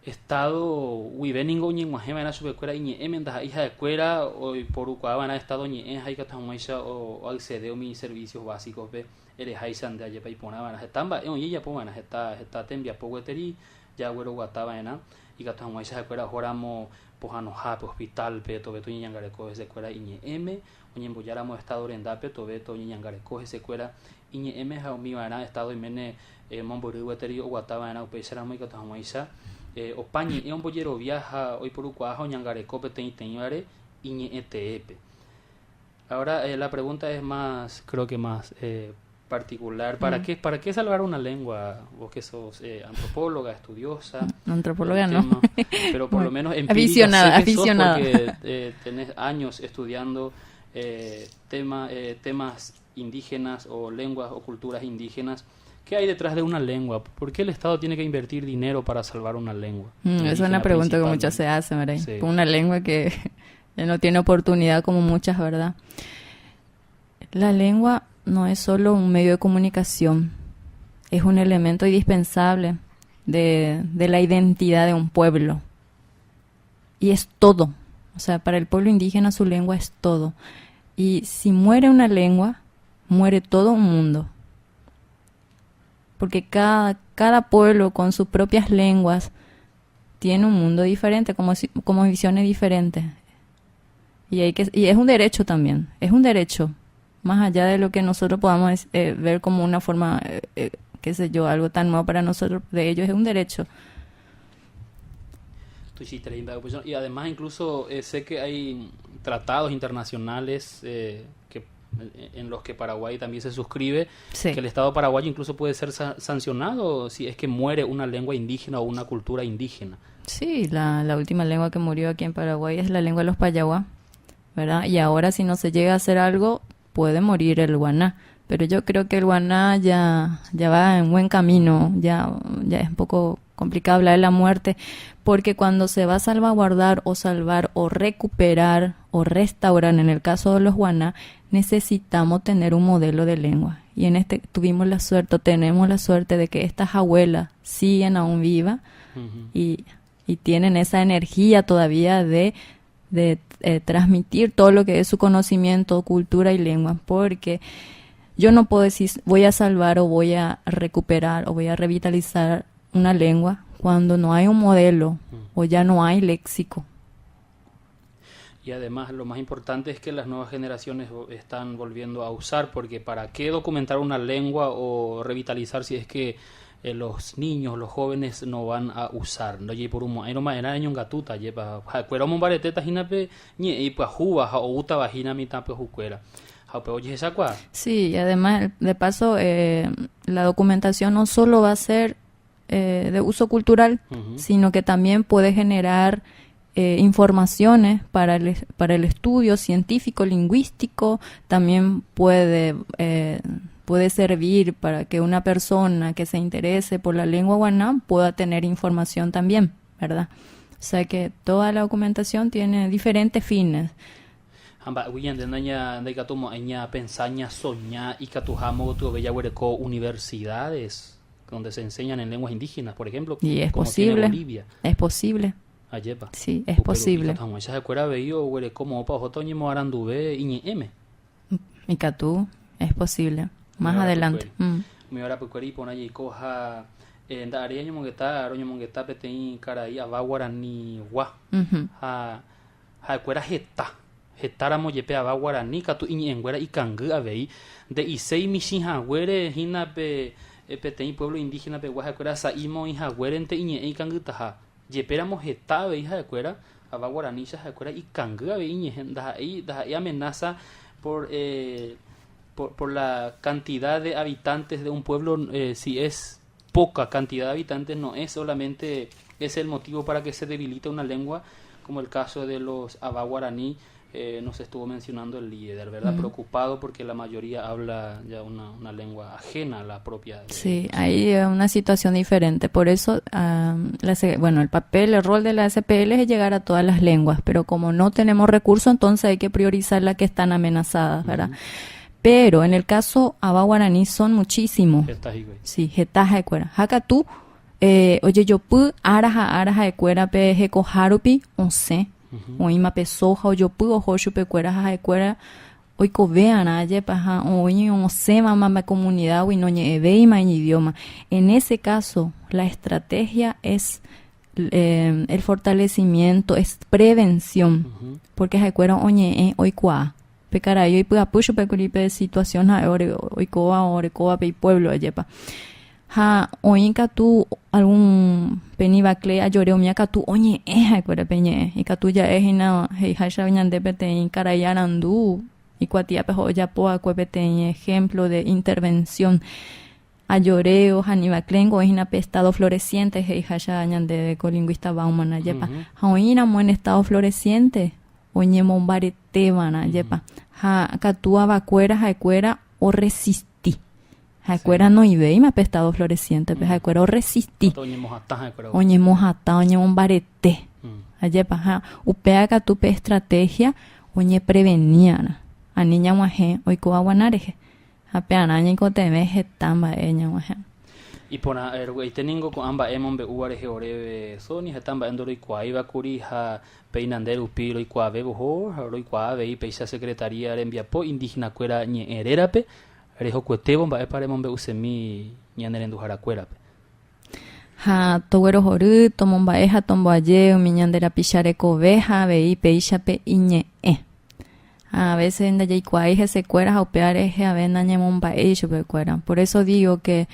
Estado guive ningo oñeg̃uahẽ va'erã chupekuéra iñe'ẽme ndaha'éi ha'ekuéra oiporukuaa va'erã Estado ñe'ẽ ha ikatu hag̃uáicha oaccede umi servicios básicos-pe ereháicha nde ajépa iporã va'erã. Heta mba'e oĩ ejapo va'erã, heta heta tembiapo gueteri jagueroguata va'erã ikatu hag̃uáicha ha'ekuéra ohóramo pohãnohápe, hospital-pe, tove toñeñangareko hesekuéra iñe'ẽme, oñembojáramo Estado rendápe tove toñeñangareko hesekuéra iñe'ẽme ha umi va'erã Estado oiméne mombyry gueteri oguata va'erã upéicharamo ikatu hag̃uáicha opa ñe'ẽ ombojerovia ha oiporukuaa ha oñangareko peteĩteĩvare iñe'ẽ teépe. Ahora la pregunta es más, creo que más particular, ¿para qué, para qué salvar una lengua? Vos que sos antropóloga, estudiosa. Antropóloga no. Pero por lo menos empírica aficionada, sé que sos aficionada. porque tenés años estudiando temas indígenas o lenguas o culturas indígenas. ¿Qué hay detrás de una lengua? ¿Por qué el Estado tiene que invertir dinero para salvar una lengua? Es una pregunta que muchas se hacen, ¿verdad? Sí. Una lengua que no tiene oportunidad como muchas, ¿verdad? La lengua no es solo un medio de comunicación, es un elemento indispensable de la identidad de un pueblo. Y es todo. O sea, para el pueblo indígena su lengua es todo. Y si muere una lengua, muere todo un mundo. Porque cada pueblo con sus propias lenguas tiene un mundo diferente, como visiones diferentes. Y es un derecho también, es un derecho, más allá de lo que nosotros podamos ver como una forma, qué sé yo, algo tan nuevo para nosotros, de ellos es un derecho. Y además incluso sé que hay tratados internacionales en los que Paraguay también se suscribe, que el Estado paraguayo incluso puede ser sancionado si es que muere una lengua indígena o una cultura indígena. Sí, la última lengua que murió aquí en Paraguay es la lengua de los Payaguá, ¿verdad? Y ahora si no se llega a hacer algo, puede morir el guaná. Pero yo creo que el guaná ya va en buen camino, ya es un poco complicado hablar de la muerte, porque cuando se va a salvaguardar o salvar o recuperar o restaurar, en el caso de los guaná, necesitamos tener un modelo de lengua. Y en este tuvimos la suerte, tenemos la suerte de que estas abuelas siguen aún vivas y tienen esa energía todavía de transmitir todo lo que es su conocimiento, cultura y lengua, porque yo no puedo decir voy a salvar o voy a recuperar o voy a revitalizar una lengua cuando no hay un modelo o ya no hay léxico. Y además lo más importante es que las nuevas generaciones están volviendo a usar, porque ¿para qué documentar una lengua o revitalizar si es que los niños, los jóvenes no van a usar? No por un era año gatuta lleva cuera mombareteta hína pe ñe'ẽ ipyahúva ha oútava hína mitã pyahukuéra. Sí, y además, de paso, la documentación no solo va a ser de uso cultural, sino que también puede generar informaciones para el estudio científico, lingüístico, también puede servir para que una persona que se interese por la lengua guaná pueda tener información también, ¿verdad? O sea que toda la documentación tiene diferentes fines. Ha mba'égui ñande ndaikatumo'ãi ñapensa ñasoña ikatuha mogotyove jaguereko universidades donde se enseñan en lenguas indígenas, por ejemplo, Y es como tiene posible. Bolivia. Es posible. Ajépa. Sí, es posible. Ikatu hag̃uáicha ha'ekuéra avei oguereko moõpa ohóta oñemoaranduve iñe'ẽme. Ikatu, es posible. Más adelante. Umi arapykuéri iporã jaiko ha. Nda'aréi añomongeta, roñomongeta peteĩ karai ava guaranigua ha ha'ekuéra heta, hetáramo jepe ava guarani katu iñe'ẽnguéra ikangy avei, nde'iséi michĩ haguére hína pe peteĩ pueblo indígena pegua ha'ekuéra sa'íma oĩ haguérente iñe'ẽ ikangytaha, jepéramo heta avei ha'ekuéra ava guaranícha ha'ekuéra ikangy avei iñe'ẽ, ndaha'éi ndaha'éi amenaza por por, por la cantidad de habitantes de un pueblo, eh, si es poca cantidad de habitantes, no es solamente es el motivo para que se debilite una lengua, como el caso de los Abá guaraní, eh, nos estuvo mencionando el líder, ¿verdad? Preocupado porque la mayoría habla ya una, una lengua ajena a la propia. De sí, ahí es una situación diferente. Por eso, la, bueno, el papel, el rol de la SPL es llegar a todas las lenguas, pero como no tenemos recursos, entonces hay que priorizar las que están amenazadas, ¿verdad? Pero en el caso Ava Guaraní son muchísimos. Sí, heta ha'ekuéra. Ha katu eh, ojejopy ára ha ára ha'ekuérape hekoha rupi osẽ. Oĩma pe soja ojopy oho chupekuéra ha ha'ekuéra oikove'arã ajépa ha oĩ osẽvama pe comunidad-gui noñe'ẽvéima iñidioma. En ese caso, la estrategia es eh, el fortalecimiento, es prevención, porque ha'ekuéra oñe'ẽ oikuaa. Pe karai oipy'apy chupe kuri pe situación ha'e oikóva orekóva pe ipueblo ajépa. Ha oĩ katu algún pe Nivaclé ajore umía katu oñe'ẽ ha'ekuéra pe ñe'ẽ. Ikatu ja'e hína he'iháicha ñande peteĩ karai arandu ikuatiápe ha ojapo va'ekue peteĩ ejemplo de intervención. Ayoreo ha Nivaclé niko oĩ hína pe estado floreciente he'iháicha ñandéve ko lingüista Bauman ajépa. Ha oĩramo en estado floreciente oñemombaretévarã ajépa. Ha katu avakuéra ha'ekuéra orresisti. Ha'ekuéra noĩvéima pe estado floreciente-pe, ha'ekuéra orresisti. Oñemohatã ha'ekuéra. Oñemohatã, oñemombarete. Ajépa, ha upéva katu pe estrategia oñepreveni'arã, ani ñag̃uahẽ oikóva guana rehe. Ha pearã ñaikotevẽ heta mba'e ñag̃uahẽ. Iporã, rovy'aite ningo ko'ã mba'e emombe'úva rehe oréve, Sonia, heta mba'e ndoroikuaáiva kuri ha péina nde rupi roikuaavévo ho, ha roikuaa avei péicha Secretaría rembiapo indígena-kuéra ñe'ẽ rérape, Rehokuetévo mba'épa remombe'usemi ñane renduharakuérape. Ha toguerohory, tomomba'e ha tomboaje umi ñande rapicha rekove ha avei péichape iñe'ẽ. Ha a veces ndajaikuaái hesekuéra ha upéva rehe ave nañemomba'éi chupekuéra. Por eso digo que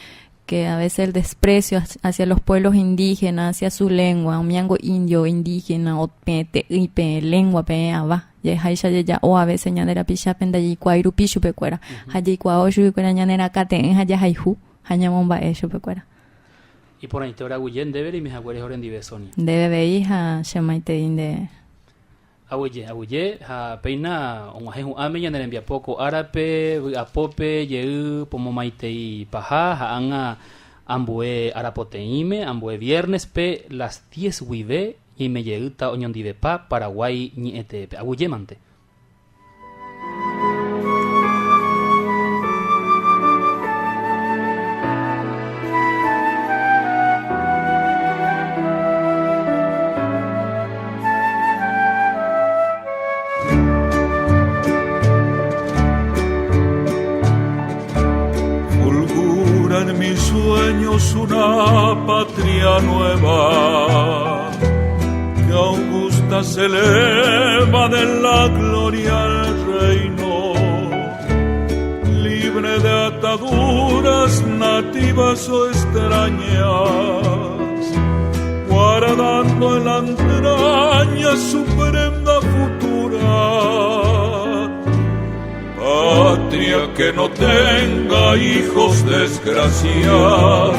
que a veces el desprecio hacia los pueblos indígenas, hacia su lengua, umi ángo indio, indígena, o peẽ te'ýi, peẽ lengua, peẽ ava, jaheháicha jaja'o a veces ñande rapichápe ndajaikuaái rupi chupekuéra, ha jaikuaávo chuguikuéra ñane rakate'ỹ ha jahayhu ha ñamomba'e chupekuéra. Iporãite oraguyje ndéve reime haguére orendive, Sonia. Ndéve avei ha che maitei nde. Aguyje, aguyje, ha péina og̃uahẽ hu'ãme ñane rembiapo ko árape, vy'apópe jey pomomaitei paha ha ág̃a ambue arapoteĩme, ambue viernes-pe, las diez guive ñaime jeýta oñondivepa Paraguái ñe'ẽteépe. Aguyje mante. Fulgura en mis sueños una patria nueva que augusta se eleva de la gloria al reino, libre de ataduras nativas o extrañas, guardando en la entraña su prenda futura. Patria que no tenga hijos desgraciados,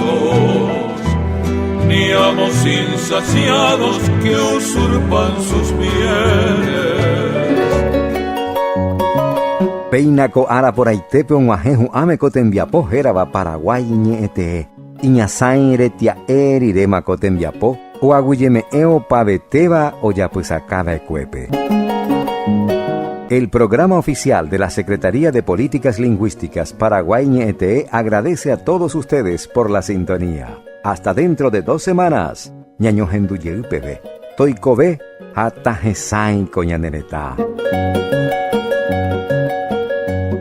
ni amos insaciados que usurpan sus bienes. Péina ko ára porãitépe og̃uahẽ hu'ãme ko tembiapo hérava Paraguái ñe'ẽtee. Iñasãi retia'e riréma ko tembiapo oaguyjeme'ẽ opavetéva ojapysakava'ekuépe. El programa oficial de la Secretaría de Políticas Lingüísticas Paraguay Ñe'ẽtee agradece a todos ustedes por la sintonía. Hasta dentro de dos semanas, ñañohendujey peve. Toikove ha tahesãi ko ñane retã.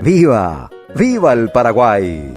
¡Viva! ¡Viva el Paraguay!